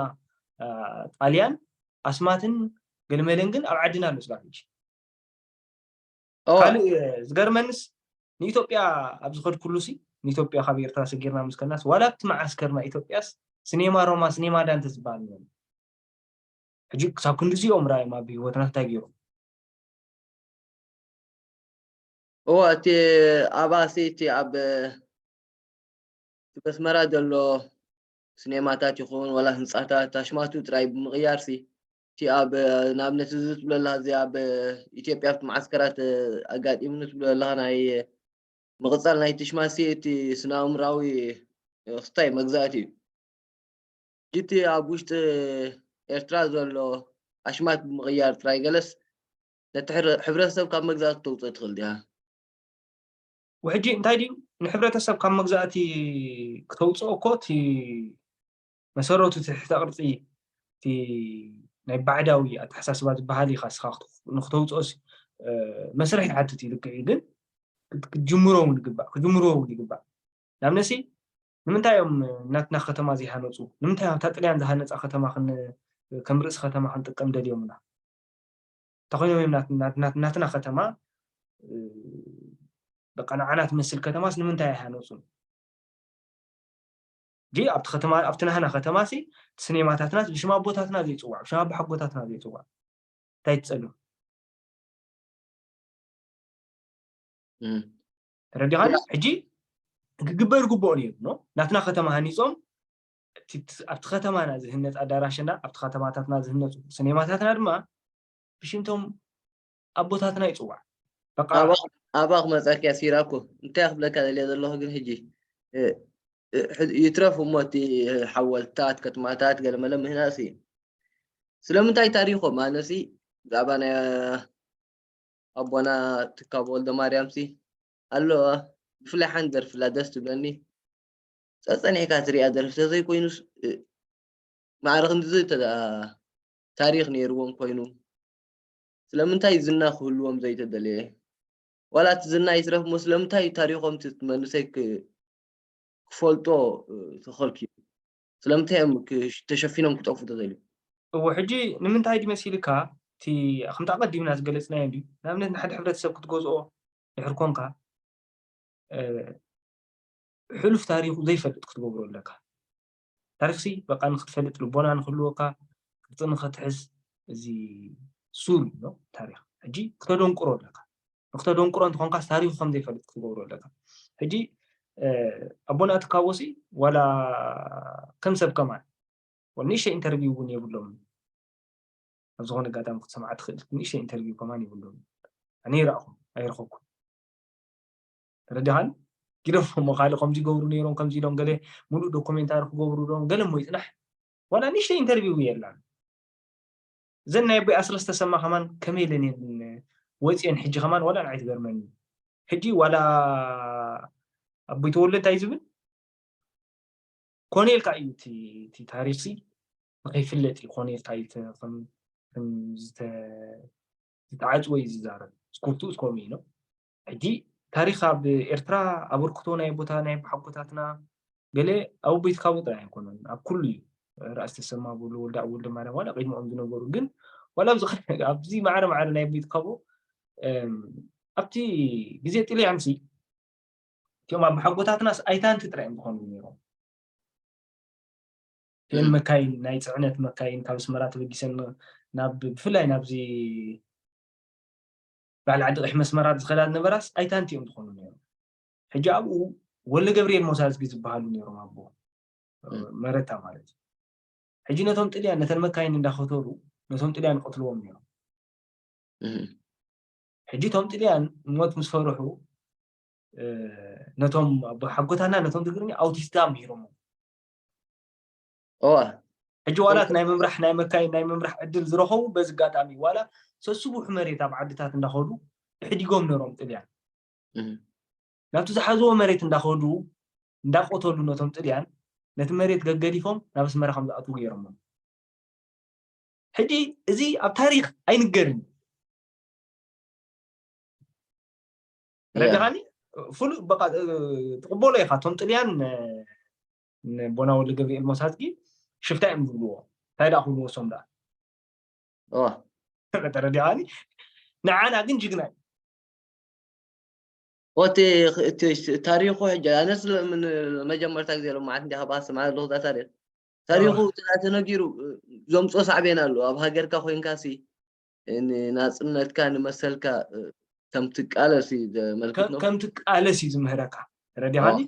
ጣልያን ኣስማትን ገለመለን ግን ኣብ ዓድና ኣሎ ስጋብ ሕጂ። ካልእ ዝገርመንስ ንኢትዮጵያ ኣብ ዝኸድኩሉ ሲ ንኢትዮጵያ ካብ ኤርትራ ሰጊርና ምስ ከድናስ ዋላ ኣብቲ መዓስከር ናይ ኢትዮጵያስ ስኔማ ሮማ ስኔማ ዳንተ ዝበሃል ነይሩ። ሕጂ ክሳብ ክንድዚ እዮም ራእዮም ኣብ ህይወትና እንታይ ገይሮም? እዎ እቲ ኣባሲ እቲ ኣብ እቲ በስመራ ዘሎ ስኔማታት ይኹን ዋላ ህንፃታት ኣሽማቱ ጥራይ ብምቕያር ሲ እቲ ኣብ ንኣብነት እዚ ትብለላ እዚ ኣብ ኢትዮጵያ ኣብቲ መዓስከራት ኣጋጢሙኒ ትብሎ ዘለኻ ናይ ምቕፃል ናይቲ ሽማሲ እቲ ስነ ኣእምራዊ ክስታይ መግዛእቲ እዩ። እቲ ኣብ ውሽጢ ኤርትራ ዘሎ ኣሽማት ብምቕያር ጥራይ ገለስ ነቲ ሕብረተሰብ ካብ መግዛእቲ ተውፅኦ ትኽእል ዲኻ? ውሕጂ እንታይ ድዩ ንሕብረተሰብ ካብ መግዛእቲ ክተውፅኦ እኮ እቲ መሰረቱ ትሕተ ቅርፂ እቲ ናይ ባዕዳዊ ኣተሓሳስባ ዝበሃል ኢኻ ስኻ ንክተውፅኦ መስርሕ ይሓትት እዩ ልክዕ እዩ ግን ክትጅምሮ እውን ይግባእ ክጅምርዎ እውን ይግባእ ንኣብነሲ ንምንታይ እዮም ናትና ከተማ ዘይሃነፁ ንምንታይ ኣብታ ጥልያን ዝሃነፃ ከተማ ከም ርእሲ ከተማ ክንጥቀም ደልዮምና እንተኮይኖም እዮም ናትና ከተማ በቃ ንዓና ትመስል ከተማስ ንምንታይ ኣይሃነፁን ጂ ኣብቲ ከተማ ኣብቲ ናህና ከተማ ሲ እቲ ስኔማታትና ብሽም ኣቦታትና ዘይፅዋዕ ብሽም ኣቦሓጎታትና ዘይፅዋዕ እንታይ ትፀልም ተረዲኻኒ ሕጂ ክግበር ግብኦ ነይሩ ኖ ናትና ከተማ ሃኒፆም ኣብቲ ከተማና ዝህነፅ ኣዳራሽና ኣብቲ ከተማታትና ዝህነፁ ስኔማታትና ድማ ብሽምቶም ኣቦታትና ይፅዋዕ ኣባ ክመፀኪያ ሲራኮ እንታይ ክብለካ ዘልየ ዘለኹ ግን ሕጂ ይትረፍ እሞ እቲ ሓወልታት ከተማታት ገለመለ ምህናፅ እዩ ስለምንታይ ታሪኾም ኣነሲ ብዛዕባ ናይ ኣቦና ትካቦ ወልደማርያምሲ ኣሎ ብፍላይ ሓንቲ ደርፊ ላ ደስ ትብለኒ ጸጸኒዕካ ትሪኣ ደርፊ ተዘይኮይኑስ ማዕረ ክንድዚ ታሪኽ ነይርዎም ኮይኑ ስለምንታይ ዝና ክህልዎም ዘይተደለየ ዋላ እቲ ዝና ይትረፍ እሞ ስለምንታይ ታሪኾም መንእሰይ ክፈልጦ ተኸልኪሉ ስለምንታይ እዮም ተሸፊኖም ክጠፉ ተዘልዩ እዎ ሕጂ ንምንታይ ድዩ መሲልካ እቲ ከምቲ ኣቐዲምና ዝገለፅናዮ እንድዩ ንኣብነት ንሓደ ሕብረተሰብ ክትገዝኦ ድሕር ኮንካ ሕሉፍ ታሪኹ ዘይፈልጥ ክትገብሮ ኣለካ ታሪክሲ በቃ ንክትፈልጥ ልቦና ንክህልወካ ቅርፂ ንክትሕዝ እዚ ሱር እዩ ታሪክ ሕጂ ክተደንቁሮ ኣለካ ንክተደንቁሮ እንተኮንካስ ታሪኩ ከም ዘይፈልጥ ክትገብሮ ኣለካ ሕጂ ኣቦና ትካቦሲ ዋላ ከም ሰብ ከማን ወላ ንእሽተይ ኢንተርቪው እውን የብሎም ኣብ ዝኾነ ኣጋጣሚ ክትሰምዓ ትኽእል ንእሽተይ ኢንተርቪው ከማን ይብሉ። ኣነ ይረእኹም ኣይረኸብኩም። ተረዲኻን? ጊዶም እሞ ካልእ ከምዚ ይገብሩ ነይሮም ከምዚ ኢሎም ገለ ሙሉእ ዶኩሜንታሪ ክገብሩ ዶም ገለ እሞ ይፅናሕ። ዋላ ንእሽተይ ኢንተርቪው የላን። እዘን ናይ ኣቦይ ኣስረስ ተሰማ ከማን ከመይ ኢለን እየን ወፂአን ሕጂ ከማን ዋላ ንዓይ ትገርመኒ። ሕጂ ዋላ ኣቦይ ተወልደ እንታይ ዝብል ኮነ ኢልካ እዩ እቲ ታሪኽሲ ንኸይፍለጥ እዩ ኮነ ኢልካ እዩ ዝተዓፅወ እዩ ዝዛረብ። ስኩርቱ እስኮሚ ነው። ሕጂ ታሪኽ ኣብ ኤርትራ ኣበርክቶ ናይ ቦታ ናይ ሓጎታትና ገለ ኣብ ቤት ካቦ ጥራይ ኣይኮነን ኣብ ኩሉ እዩ። ራእሲ ተሰማ ብሉ ወልዳ ወልደ ማርያም ዋላ ቅድሚኦም ዝነበሩ ግን ዋላ ኣብዚ ኣብዚ ማዕረ ማዕረ ናይ ቤት ካቦ ኣብቲ ግዜ ጥልያን ሲ እቲኦም ኣብ ሓጎታትናስ ኣይታንቲ ጥራይ እዮም ዝኾኑ ነይሮም። እተን መካይን ናይ ፅዕነት መካይን ካብ ኣስመራ ተበጊሰን ናብ ብፍላይ ናብዚ ባዕሊ ዓዲ ቀይሕ መስመራት ዝኸዳ ዝነበራስ ኣይታንቲ እዮም ዝኾኑ ነይሮም። ሕጂ ኣብኡ ወለ ገብርኤል ሞሳዝጊ ዝበሃሉ ነይሮም ኣቦ መረታ ማለት እዩ። ሕጂ ነቶም ጥልያን ነተን መካይን እንዳኸተሩ ነቶም ጥልያን ይቐትልዎም ነይሮም። ሕጂ እቶም ጥልያን ሞት ምስ ፈርሑ ነቶም ኣቦ ሓጎታና ነቶም ትግርኛ ኣውቲስታ ምሂሮሞ። እዋ ሕጂ ዋላት ናይ ምምራሕ ናይ መካይን ናይ ምምራሕ ዕድል ዝረኸቡ በዚ ኣጋጣሚ ዋላ ሰስቡሕ መሬት ኣብ ዓድታት እንዳኸዱ ሕዲጎም ነሮም ጥልያን ናብቲ ዝሓዝዎ መሬት እንዳኸዱ እንዳቆተሉ ነቶም ጥልያን ነቲ መሬት ገገዲፎም ናብ ኣስመራ ከም ዝኣትዉ ገይሮሞም። ሕጂ እዚ ኣብ ታሪኽ ኣይንገርን። ረድኻኒ? ፍሉጥ በቃ ትቕበሎ ኢኻ። እቶም ጥልያን ንቦና ወልደ ገብርኤል ሞሳዝጊ ሽፍታ እዮም ዝብልዎ። እንታይ ደኣ ክብልዎ እሶም ደኣ? እዋ ተረዲኻኒ? ንዓና ግን ጅግና እዩ። እቲ ታሪኹ ሕጂ ኣነስ መጀመርታ ግዜ ሎማዓት እንዲያ ካብ ኣስማ ኣለኹ እዛ ታሪኽ ታሪኹ ተነጊሩ ዘምፅኦ ሳዕቤን ኣሎ ኣብ ሃገርካ ኮይንካ ሲ ንናፅነትካ ንመሰልካ ከም ትቃለስ እዩ ዘመልክት ነው። ከም ትቃለስ እዩ ዝምህረካ ተረዲኻኒ።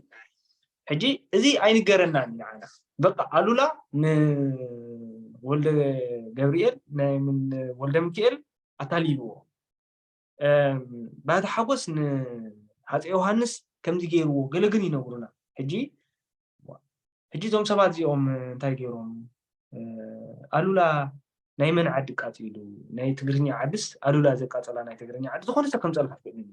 ሕጂ እዚ ኣይንገረናን እዩ ንዓና በቃ ኣሉላ ንወልደ ገብርኤል ናይ ምን ወልደ ሚካኤል ኣታሊልዎ ባህታ ሓጎስ ንሃፀ ዮሃንስ ከምዚ ገይርዎ ገለ ግን ይነግሩና። ሕጂ ሕጂ እዞም ሰባት እዚኦም እንታይ ገይሮም ኣሉላ ናይ መን ዓዲ ቃፂሉ ናይ ትግርኛ ዓድስ ኣሉላ ዘቃፀላ ናይ ትግርኛ ዓዲ ዝኾነ ሰብ ከምፀልካ ትክእል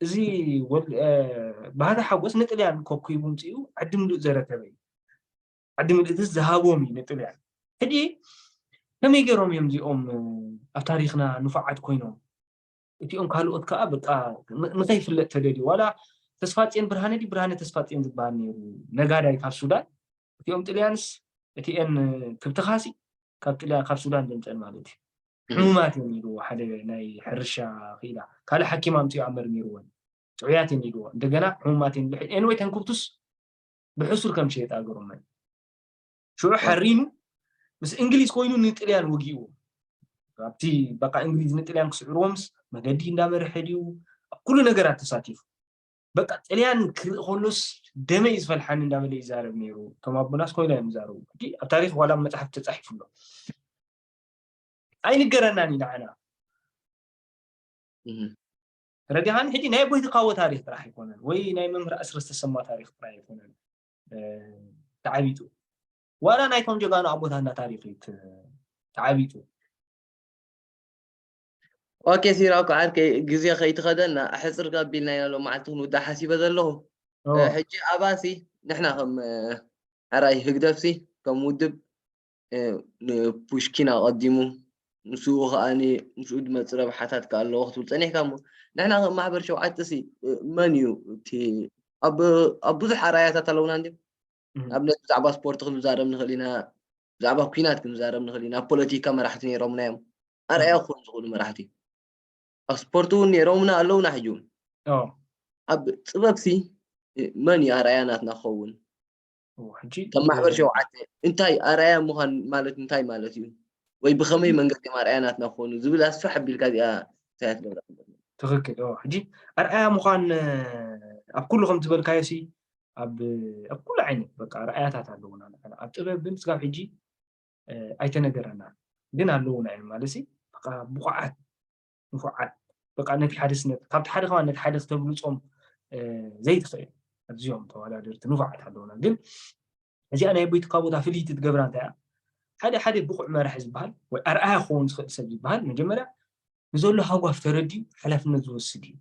እዚ ባህታ ሓጎስ ንጥልያን ኮኩቡ ምፅኡ ዓዲ ምሉእ ዘረከበ እዩ። ዓዲ ምልእትስ ዝሃቦም እዩ ንጥልያን። ሕጂ ከመይ ገይሮም እዮም እዚኦም ኣብ ታሪኽና ንፉዓት ኮይኖም እቲኦም ካልኦት ከዓ በቃ ንኸይፍለጥ ተደልዩ ዋላ ተስፋፅዮን ብርሃነ ድዩ ብርሃነ ተስፋፅዮን ዝበሃል ነይሩ ነጋዳይ ካብ ሱዳን እቲኦም ጥልያንስ እቲኤን ክብትኻሲ ካብ ጥልያን ካብ ሱዳን ዘምፀን ማለት እዩ ሕሙማት እዮም ኢልዎ ሓደ ናይ ሕርሻ ክኢላ ካልእ ሓኪም ኣምፅኡ ኣመርሚርወን ጥዑያት እዮም ኢልዎ እንደገና ሕሙማት እዮም anyway ተንክብቱስ ብሕሱር ከም ሸየጣ ገሮመን ሽዑ ሓሪኑ ምስ እንግሊዝ ኮይኑ ንጥልያን ወጊእዎ ኣብቲ በቃ እንግሊዝ ንጥልያን ክስዕርዎ ምስ መገዲ እንዳመርሐ ድዩ ኣብ ኩሉ ነገራት ተሳቲፉ በቃ ጥልያን ክርኢ ከሎስ ደመይ ዝፈልሓኒ እንዳበለ ይዛረብ ነይሩ እቶም ኣቦናስ ኮይና እዮም ይዛረቡ ሕጂ ኣብ ታሪክ ዋላ መፅሓፍ ተፃሒፉ ኣሎ ኣይንገረናን እዩ ንዓና ረዲኻኒ ሕጂ ናይ ኣቦይ ትካቦ ታሪክ ጥራሕ ኣይኮነን ወይ ናይ መምህር ኣስረስ ተሰማ ታሪክ ጥራሕ ኣይኮነን ተዓቢጡ ዋላ ናይቶም ጀጋኑ ኣቦታትና ታሪክ እዩ ተዓቢጡ ኦኬ ሲራኩ ዓርከይ ግዜ ከይትኸደና ሕፅር ከቢልና ኢና ሎ መዓልቲ ክንውዳእ ሓሲበ ዘለኹ ሕጂ ኣባሲ ንሕና ከም ሕራይ ህግደፍሲ ከም ውድብ ንፑሽኪን ኣቐዲሙ ምስኡ ከዓኒ ምስኡ ድመፅ ረብሓታት ከ ኣለዎ ክትብል ፀኒሕካ እሞ ንሕና ከም ማሕበር ሸውዓተ ሲ መን እዩ እቲ ኣብ ብዙሕ ኣራያታት ኣለውና እንዲ ኣብነት ብዛዕባ ስፖርት ክንዛረብ ንኽእል ኢና ብዛዕባ ኩናት ክንዛረብ ንኽእል ኢና ፖለቲካ መራሕቲ ነይሮምና እዮም ኣርኣያ ክኾኑ ዝኽእሉ መራሕቲ ኣብ ስፖርት እውን ነይሮምና ኣለውና ሕጂ እውን ኣብ ጥበብሲ መን እዩ ኣርኣያ ናትና ክኸውን ከም ማሕበር ሸውዓተ እንታይ ኣርኣያ ምዃን ማለት እንታይ ማለት እዩ ወይ ብኸመይ መንገዲ እዮም ኣርኣያ ናትና ክኾኑ ዝብል ኣስፋሕ ኣቢልካ እዚኣ እንታይ ትገብራ ትኽክል ሕጂ ኣርኣያ ምዃን ኣብ ኩሉ ከም ዝበልካዮ ሲ ኣብ ኣብ ኩሉ ዓይነት በቃ ረኣያታት ኣለውና። ኣብ ጥበብ ግን ስጋብ ሕጂ ኣይተነገረና ግን ኣለውና እዮም ማለት በቃ ብቑዓት ንፉዓት በቃ ነቲ ሓደ ስነ ካብቲ ሓደ ከማ ነቲ ሓደ ክተብልፆም ዘይትኽእል ኣብዚኦም ተወዳደርቲ ንፉዓት ኣለውና። ግን እዚኣ ናይ ኣቦይ ትካቦ እታ ፍልይቲ ትገብራ እንታይ እያ? ሓደ ሓደ ብቑዕ መራሒ ዝበሃል ወይ ኣርኣያ ክኸውን ዝኽእል ሰብ ዝበሃል መጀመርያ ንዘሎ ሃጓፍ ተረዲኡ ሓላፍነት ዝወስድ እዩ።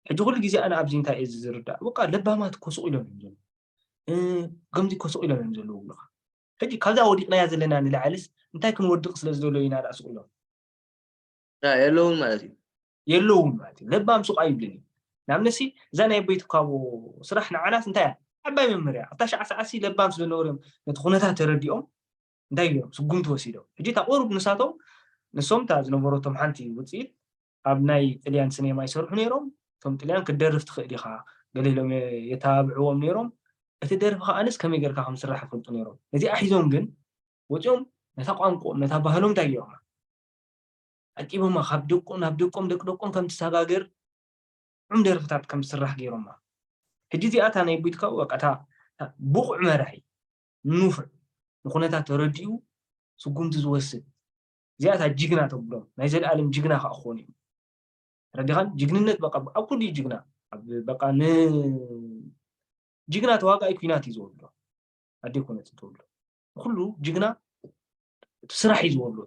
ሕጂ ኩሉ ግዜ ኣነ ኣብዚ እንታይ እየ ዝርዳእ በቃ ለባማት እኮ ስቕ ኢሎም እዮም ዘለዉ ከምዚ እኮ ስቕ ኢሎም እዮም ዘለዉ ብሉኻ። ሕጂ ካብዛ ወዲቕናያ ዘለና ንላዕልስ እንታይ ክንወድቕ ስለ ዝደሎ ኢና ደኣ ስቕ ኢሎም የለውን ማለት እዩ። የለውን ማለት እዩ። ለባም ሱቕ ኣይብልን እዩ። ንኣብነሲ እዛ ናይ ኣቦይ ትካቦ ስራሕ ንዓናስ እንታይ እያ? ዓባይ መምህር እያ። ኣብታ ሸዓ ሰዓትሲ ለባም ስለ ነበሩ እዮም ነቲ ኩነታት ተረዲኦም እንታይ ገይሮም ስጉምቲ ወሲዶም። ሕጂ እታ ቁሩብ ንሳቶም ንሶም እታ ዝነበረቶም ሓንቲ ውፅኢት ኣብ ናይ ጥልያን ስኔማ ይሰርሑ ነይሮም። እቶም ጥልያን ክትደርፍ ትኽእል ኢኻ ገለ ኢሎም የተባብዕዎም ነይሮም። እቲ ደርፊ ከዓንስ ከመይ ጌርካ ከም ዝስራሕ ይፈልጡ ነይሮም። ነዚኣ ሒዞም ግን ወፂኦም ነታ ቋንቋኦም ነታ ባህሎም እንታይ ገይሮማ ዓቂቦማ ካብ ደቆም ናብ ደቆም ደቂ ደቆም ከም ትሰጋገር ጥዑም ደርፍታት ከም ዝስራሕ ገይሮማ። ሕጂ እዚኣ እታ ናይ ኣቦይ ትካቦ በቃ እታ ብቑዕ መራሒ ንፉዕ ንኩነታት ተረዲኡ ስጉምቲ ዝወስድ እዚኣ እታ ጅግና ተብሎም ናይ ዘለኣለም ጅግና ከዓ ክኾኑ እዮም። ተረዲኻን ጅግንነት በቃ ኣብ ኩሉ እዩ ጅግና በቃ ን ጅግና ተዋጋኢ ኩናት እዩ ዝወልዶ ኣደ ኮነት ትወልዶ ኩሉ ጅግና ስራሕ እዩ ዝወልዶ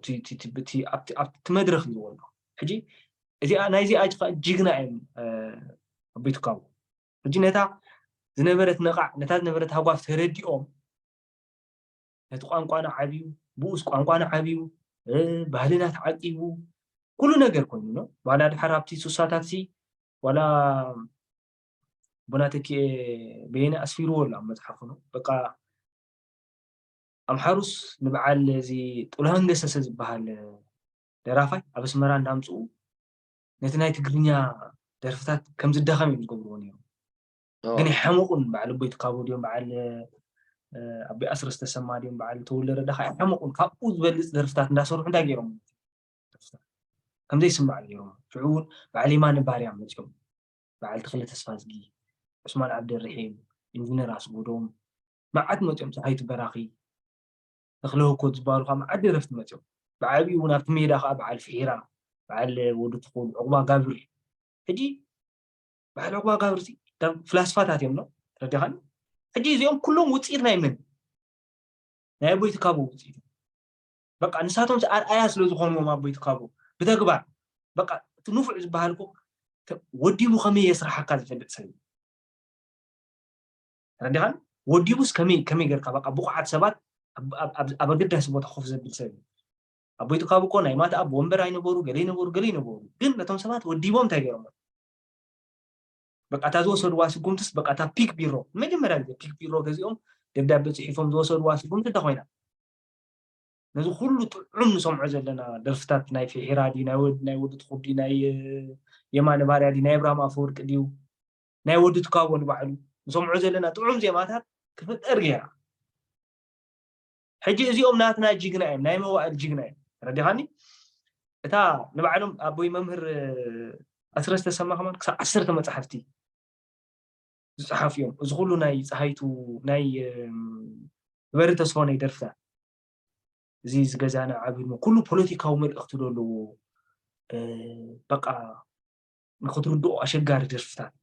ኣብቲ መድረክ እዩ ዝወልዶ። ሕጂ እዚኣ ናይዚኣ ጅግና እዮም ኣቦይ ትካቦ። ሕጂ ነታ ዝነበረት ነቓዕ ነታ ዝነበረት ሃጓፍ ተረዲኦም ነቲ ቋንቋና ዓብዩ ብኡስ ቋንቋና ዓብዩ ባህልና ተዓቂቡ ኩሉ ነገር ኮይኑ ነው። ዋላ ድሓር ኣብቲ ሱሳታት ሲ ዋላ ቦናተኪኤ በየነ ኣስፊርዎ ኣሎ ኣብ መፅሓፉ ነው በቃ ኣምሓሩስ ንበዓል እዚ ጥላሁን ገሰሰ ዝበሃል ደራፋይ ኣብ ኣስመራ እንዳምፅኡ ነቲ ናይ ትግርኛ ደርፍታት ከም ዝዳኸም እዮም ዝገብርዎ ነይሮም። ግን ኣይሓመቑን። በዓል ኣቦይ ትካቦ ድዮም በዓል ኣቦይ ኣስረስ ተሰማ ድዮም በዓል ተወልደ ረዳ ኣይሓመቑን። ካብኡ ዝበልፅ ደርፍታት እንዳሰርሑ እንታይ ገይሮም ከምዘይስማዕ ገይሮም። ሽዑ እውን በዓል የማነ ባርያ መፅኦም በዓል ተኽለ ተስፋዝጊ፣ ዑስማን ዓብደርሒም፣ ኢንጂነር ኣስጎዶም መዓት መፅኦም ፀሃይቱ በራኺ ተኽለ ህኮት ዝበሃሉ ከዓ መዓት ደረፍቲ መፅኦም። ብዓብዩ እውን ኣብቲ ሜዳ ከዓ በዓል ፍሒራ በዓል ወዲ ትኹል ዑቕባ ጋብር ሕጂ በዓል ዑቕባ ጋብር ፍላስፋታት እዮም ነው ተረዲኻኒ። ሕጂ እዚኦም ኩሎም ውፅኢት ናይ ምን ናይ ኣቦይ ትካቦ ውፅኢት እዮም። በቃ ንሳቶም ኣርኣያ ስለ ዝኾንዎም ኣቦይ ትካቦ ብተግባር በቃ እቲ ንፉዕ ዝበሃል እኮ ወዲቡ ከመይ የስርሓካ ዝፈልጥ ሰብ እዩ። ተረዲኻኒ። ወዲቡስ ከመይ ከመይ ጌርካ በቃ ብቑዓት ሰባት ኣብ ኣገዳሲ ቦታ ኮፍ ዘብል ሰብ እዩ። ኣቦይ ትካቦ እኮ ናይ ማትኣብ ወንበር ኣይነበሩ ገለ ይነበሩ ገለ ይነበሩ ግን ነቶም ሰባት ወዲቦም እንታይ ገይሮም በቃ እታ ዝወሰድዋ ስጉምትስ በቃ እታ ፒክ ቢሮ መጀመርያ ግዜ ፒክ ቢሮ ገዚኦም ደብዳቤ ፅሒፎም ዝወሰድዋ ስጉምቲ እንታይ ኮይና ነዚ ኩሉ ጥዑም ንሰምዖ ዘለና ደርፍታት ናይ ፊሒራ ድዩ ናይ ወዲ ትኹል ድዩ ናይ የማነ ባርያ ድዩ ናይ ኣብርሃም ኣፈወርቂ ድዩ ናይ ወዲ ትካቦ ንባዕሉ ንሰምዖ ዘለና ጥዑም ዜማታት ክፍጠር ገይራ ሕጂ እዚኦም ናትና ጅግና እዮም ናይ መዋእል ጅግና እዮም ተረዲኻኒ እታ ንባዕሎም ኣቦይ መምህር ኣስረስ ተሰማ ከማን ክሳብ ዓሰርተ መፅሓፍቲ ዝፀሓፉ እዮም እዚ ኩሉ ናይ ፀሃይቱ ናይ ዝበሪ ተስፋው ናይ ደርፍታት እዚ ዝገዛና ዓብድሞ ኩሉ ፖለቲካዊ መልእክቲ ዘለዎ በቃ ንክትርድኦ ኣሸጋሪ ደርፍታት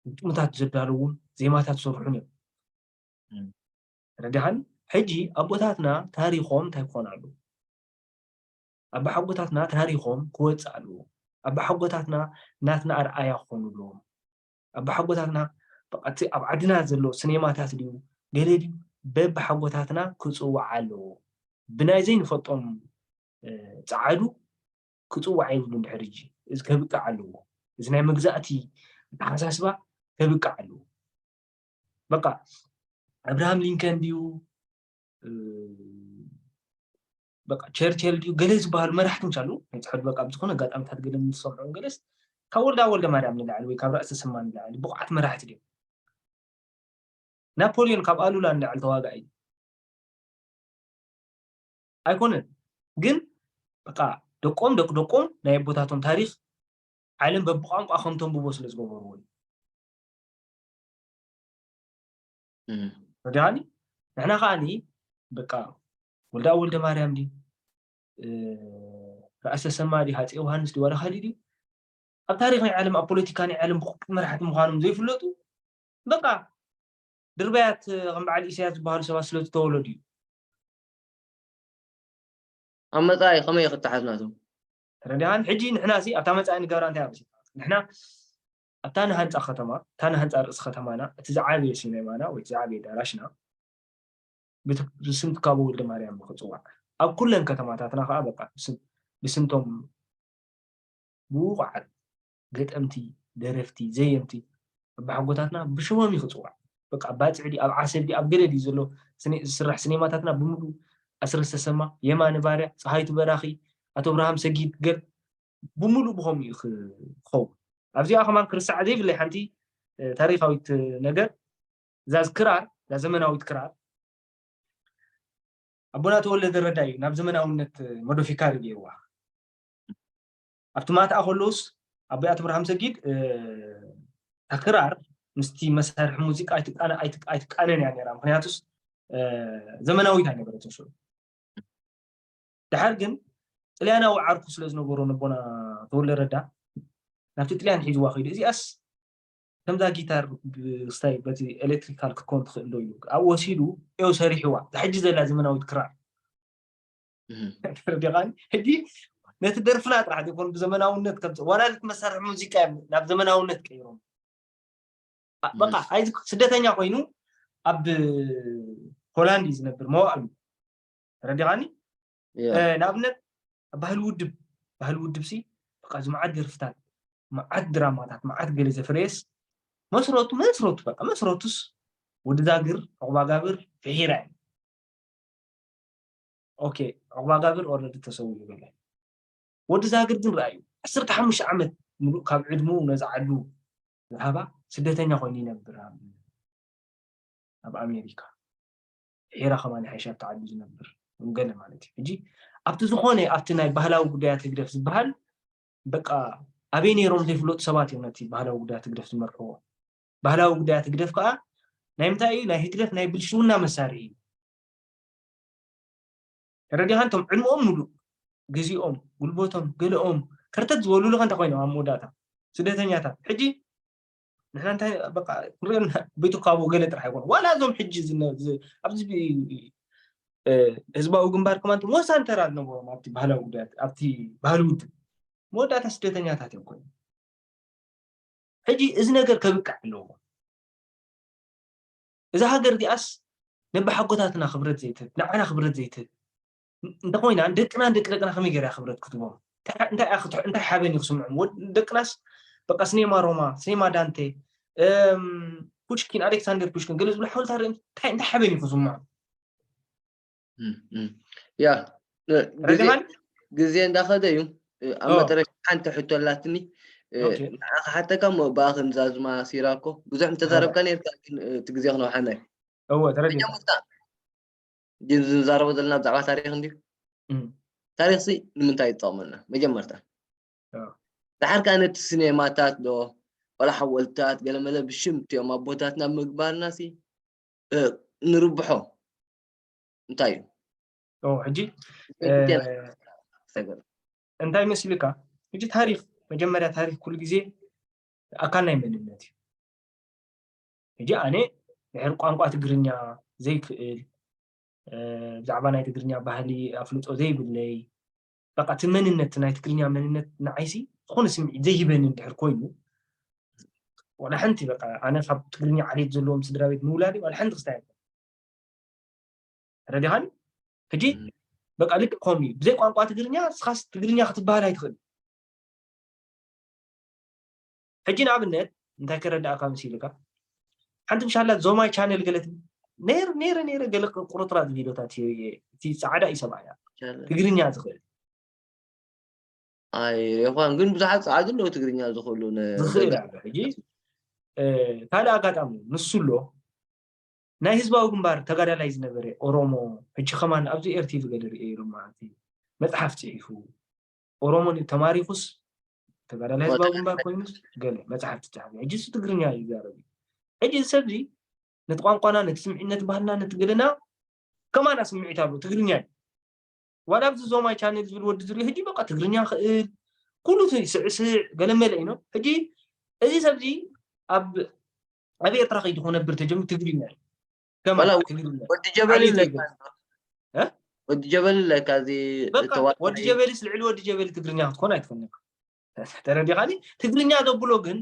ግጥምታት ዘዳለውን ዜማታት ዝሰርሑን እዮም ተረዲኻኒ ሕጂ ኣቦታትና ታሪኾም እንታይ ክኾን ኣለዎ ኣባሓጎታትና ታሪኾም ክወፅእ ኣለዎ ኣባሓጎታትና ናትና ኣርኣያ ክኾኑ ኣለዎም ኣባሓጎታትና በቃ እቲ ኣብ ዓድና ዘሎ ስኔማታት ድዩ ገለ ድዩ በባሓጎታትና ክፅዋዕ ኣለዎ ብናይ ዘይንፈልጦም ፀዓዱ ክፅዋዕ የብሉን ድሕር ሕጂ እዚ ከብቅዕ ኣለዎ እዚ ናይ መግዛእቲ ኣተሓሳስባ ከብቅዕ ኣለዎ በቃ ኣብርሃም ሊንከን ድዩ በቃ ቸርቸል ድዩ ገለ ዝበሃሉ መራሕቲ ምስ ኣለዉ ናይ ፅሕድ በቃ ብዝኾነ ኣጋጣሚታት ገለ ንሰምዖም ገለስ ካብ ወልዳ ወልደ ማርያም ንላዕሊ ወይ ካብ ራእሲ ስማ ንላዕሊ ብቑዓት መራሕቲ ድዮም ናፖሊዮን ካብ ኣሉላ ንላዕሊ ተዋጋኢ ኣይኮነን ግን በቃ ደቆም ደቂ ደቆም ናይ ኣቦታቶም ታሪክ ዓለም በብቋንቋ ከም ተንብቦ ስለ ዝገበርዎ እዩ ረዲኻኒ? ንሕና ከዓኒ በቃ ወልዳ ወልደ ማርያም ድዩ፣ ራእሲ ተሰማ ድዩ፣ ሃፀይ ዮሃንስ ድዩ፣ ዋላ ካሊእ ድዩ፣ ኣብ ታሪኽ ናይ ዓለም፣ ኣብ ፖለቲካ ናይ ዓለም ብቁ መራሕቲ ምዃኖም ዘይፍለጡ በቃ ድርባያት ከም በዓል ኢሳያስ ዝበሃሉ ሰባት ስለዝተወለዱ እዩ። ኣብ መፃኢ ከመይ ክተሓዝ ናቶም? ተረዲኻን? ሕጂ ንሕና ሲ ኣብታ መፃኢ ንገብራ እንታይ ኣብ ንሕና ኣብታ ንሃንፃ ከተማ፣ እታ ንሃንፃ ርእሲ ከተማና፣ እቲ ዝዓበየ ሲኔማና ወይ እቲ ዝዓበየ ዳራሽና ብስም ትካቦ ወልደ ማርያም ክፅዋዕ፣ ኣብ ኩለን ከተማታትና ከዓ በቃ ብስምቶም ብቑዓት ገጠምቲ፣ ደረፍቲ፣ ዘየምቲ ኣባሓጎታትና ብሽሞም እዩ ክፅዋዕ። በቃ ኣብ ባፅዕ ድዩ፣ ኣብ ዓሰብ ድዩ፣ ኣብ ገለ ድዩ ዘሎ ዝስራሕ ሲኔማታትና ብምሉ ኣስረስ ተሰማ፣ የማነ ባርያ፣ ፀሃይቱ በራኺ፣ ኣቶ ኣብርሃም ሰጊድ ገ ብምሉ ብኸምኡ እዩ ክኸውን። ኣብዚኣ ከማን ክርስዓ ዘይብለይ ሓንቲ ታሪካዊት ነገር እዛ ክራር እዛ ዘመናዊት ክራር ኣቦና ተወለደ ረዳ እዩ ናብ ዘመናውነት ሞዶፊካሪ ገይርዋ። ኣብቲ ማትኣ ከለውስ ኣቦይ ኣቶ ብርሃም ሰጊድ እታ ክራር ምስቲ መሳርሒ ሙዚቃ ኣይትቃነን እያ ነራ። ምክንያቱስ ዘመናዊት ኣይነበረትን ሽዑ። ድሓር ግን ጥልያናዊ ዓርኩ ስለ ዝነበሮ ነቦና ተወልደ ረዳ ናብቲ ጥልያን ሒዝዋ ከይዱ። እዚኣስ ከምዛ ጊታር ብስታይ በቲ ኤሌክትሪካል ክትኮን ትኽእል ዶ ኢሉ ኣብኡ ወሲዱ እዩ ሰሪሕዋ። እዛ ሕጂ ዘላ ዘመናዊት ክራር ተረዲኻኒ? ሕጂ ነቲ ደርፍና ጥራሕ ዘይኮን ብዘመናውነት ከም ዋላ ነቲ መሳርሒ ሙዚቃ እዮም ናብ ዘመናውነት ቀይሮም። በቃ ኣይዚ ስደተኛ ኮይኑ ኣብ ሆላንድ እዩ ዝነብር መዋእሉ። ተረዲኻኒ? ንኣብነት ባህሊ ውድብ ባህሊ ውድብ ሲ በቃ እዚ መዓት ደርፍታት መዓት ድራማታት መዓት ገለ ዘፍረየስ መስረቱ መስረቱ በቃ መስረቱስ ወዲ ዛግር ዑቕባጋብር ፍሒራ እዩ። ኦኬ ዑቕባጋብር ኦረዲ ተሰዊኡ ገለ ወዲ ዛግር ግን ረኣዩ ዓሰርተ ሓሙሽተ ዓመት ሙሉእ ካብ ዕድሙ ነዚ ዓዱ ዝሃባ ስደተኛ ኮይኑ ይነብር ኣብ ኣሜሪካ። ሒራ ከማን ሓይሻ ተዓዱ ዝነብር ገለ ማለት እዩ። ሕጂ ኣብቲ ዝኾነ ኣብቲ ናይ ባህላዊ ጉዳያት ህግደፍ ዝበሃል በቃ ኣበይ ነይሮም ዘይፍለጡ ሰባት እዮም ነቲ ባህላዊ ጉዳያት ህግደፍ ዝመርሕዎ። ባህላዊ ጉዳያት ህግደፍ ከዓ ናይ ምንታይ እዩ? ናይ ህግደፍ ናይ ብልሽውና መሳርሒ እዩ። ተረዲኻን? እቶም ዕድመኦም ሙሉእ ግዜኦም፣ ጉልበቶም፣ ገለኦም ከርተት ዝበሉሉ ከ እንታይ ኮይኖም ኣብ መወዳእታ ስደተኛታት። ሕጂ ንሕና እንታይ በቃ ክንሪኦ ቤቱ ካብኡ ገለ ጥራሕ ኣይኮነ ዋላ እዞም ሕጂ ኣብዚ ህዝባዊ ግንባር ከማን ወሳኒ ተራ ዝነበሮም ኣብቲ ባህላዊ ጉዳያት ኣብቲ ባህሊ ውድብ መወዳእታ ስደተኛታት እዮም ኮይኑ። ሕጂ እዚ ነገር ከብቅዕ ኣለዎ። እዛ ሃገር እዚኣስ ነባሓጎታትና ክብረት ዘይትህብ ንዓና ክብረት ዘይትህብ እንተኮይና ንደቅና ንደቂ ደቅና ከመይ ገይራ ክብረት ክትቦም እንታይ ሓበን እዩ ክስምዖም ደቅናስ በቃ ስኔማ ሮማ ስኔማ ዳንቴ ፑሽኪን ኣሌክሳንደር ፑሽኪን ገለ ዝብሉ ሓወልታ ርኢ እንታይ ሓበን እዩ ክስምዖም ያ ግዜ እንዳኸደ እዩ ኣብ መጠረሻ ሓንቲ ሕቶ ኣላትኒ ንዓኻ ሓተካ እሞ ብኣኽን ዛዝማ ሲራኮ ብዙሕ ምተዛረብካ ነርካ ግን እቲ ግዜ ክነውሓና እዩ እወ ተረዲእካ ግን ዝንዛረቦ ዘለና ብዛዕባ ታሪክ እንድዩ ታሪክ ሲ ንምንታይ ይጠቕመና መጀመርታ ድሓር ከዓ ነቲ ሲኔማታት ዶ ወላ ሓወልታት ገለመለ ብሽም እቲኦም ኣቦታትና ምግባርና ሲ ንርብሖ እንታይ እዩ ሕጂ እንታይ መሲልካ ሕጂ ታሪክ መጀመርያ ታሪክ ኩሉ ግዜ ኣካል ናይ መንነት እዩ ሕጂ ኣነ ድሕር ቋንቋ ትግርኛ ዘይክእል ብዛዕባ ናይ ትግርኛ ባህሊ ኣፍልጦ ዘይብለይ በቃ እቲ መንነት ናይ ትግርኛ መንነት ንዓይሲ ዝኾነ ስምዒት ዘይህበኒ እንድሕር ኮይኑ ዋላ ሓንቲ በቃ ኣነ ካብ ትግርኛ ዓሌት ዘለዎም ስድራ ቤት ምውላደይ ዋላ ሓንቲ ክስታይ ኣይኮነ ተረዲኻኒ ሕጂ በቃ ልክዕ ከምኡ እዩ ብዘይ ቋንቋ ትግርኛ ስኻስ ትግርኛ ክትበሃል ኣይትኽእል ሕጂ ንኣብነት እንታይ ከረዳእካ ምስ ኢልካ ሓንቲ ምሻላ ዞማይ ቻነል ገለት ነይር ነይረ ነይረ ገለ ቁርጥራጥ ቪዲዮታት እቲ ፃዕዳ እዩ ሰብኣያ ትግርኛ ዝኽእል ኣይሬኳን ግን ብዙሓት ፃዕዱ ኣለዉ ትግርኛ ዝኽእሉ ዝኽእል ኣሎ ሕጂ ካልእ ኣጋጣሚ ንሱ ኣሎ ናይ ህዝባዊ ግንባር ተጋዳላይ ዝነበረ ኦሮሞ ሕጂ ከማን ኣብዚ ኤርቲቪ ገለ ርእየ ኢሎም ማለት እዩ መፅሓፍ ፅሒፉ ኦሮሞ ተማሪኹስ ተጋዳላይ ህዝባዊ ግንባር ኮይኑስ ገለ መፅሓፍ ትፅሓፍ ሕጂ እሱ ትግርኛ እዩ ይዛረብ እዩ ሕጂ እዚ ሰብዚ ነቲ ቋንቋና፣ ነቲ ስምዒት፣ ነቲ ባህልና፣ ነቲ ገለና ከማና ስምዒት ኣሎ ትግርኛ እዩ። ዋላ ኣብዚ ዞማይ ቻነል ዝብል ወዲ ዝሪኦ ሕጂ በቃ ትግርኛ ክእል ኩሉ ስዕስዕ ገለመለ እዩ ነው። ሕጂ እዚ ሰብዚ ኣብ ኣብ ኤርትራ ከይዱ ክነብር ተጀምሩ ትግርኛ እዩ። ከማን ዋላ ትግርኛ ወዲ ጀበሊ ዓሌት ለካ ይበል። እ? ወዲ ጀበሊ ለካ እዚ በቃ ተዋሳኢ ወዲ ጀበሊስ ልዕሊ ወዲ ጀበሊ ትግርኛ ክትኮን ኣይትኮንካ። ተረዲኻኒ? ትግርኛ ዘብሎ ግን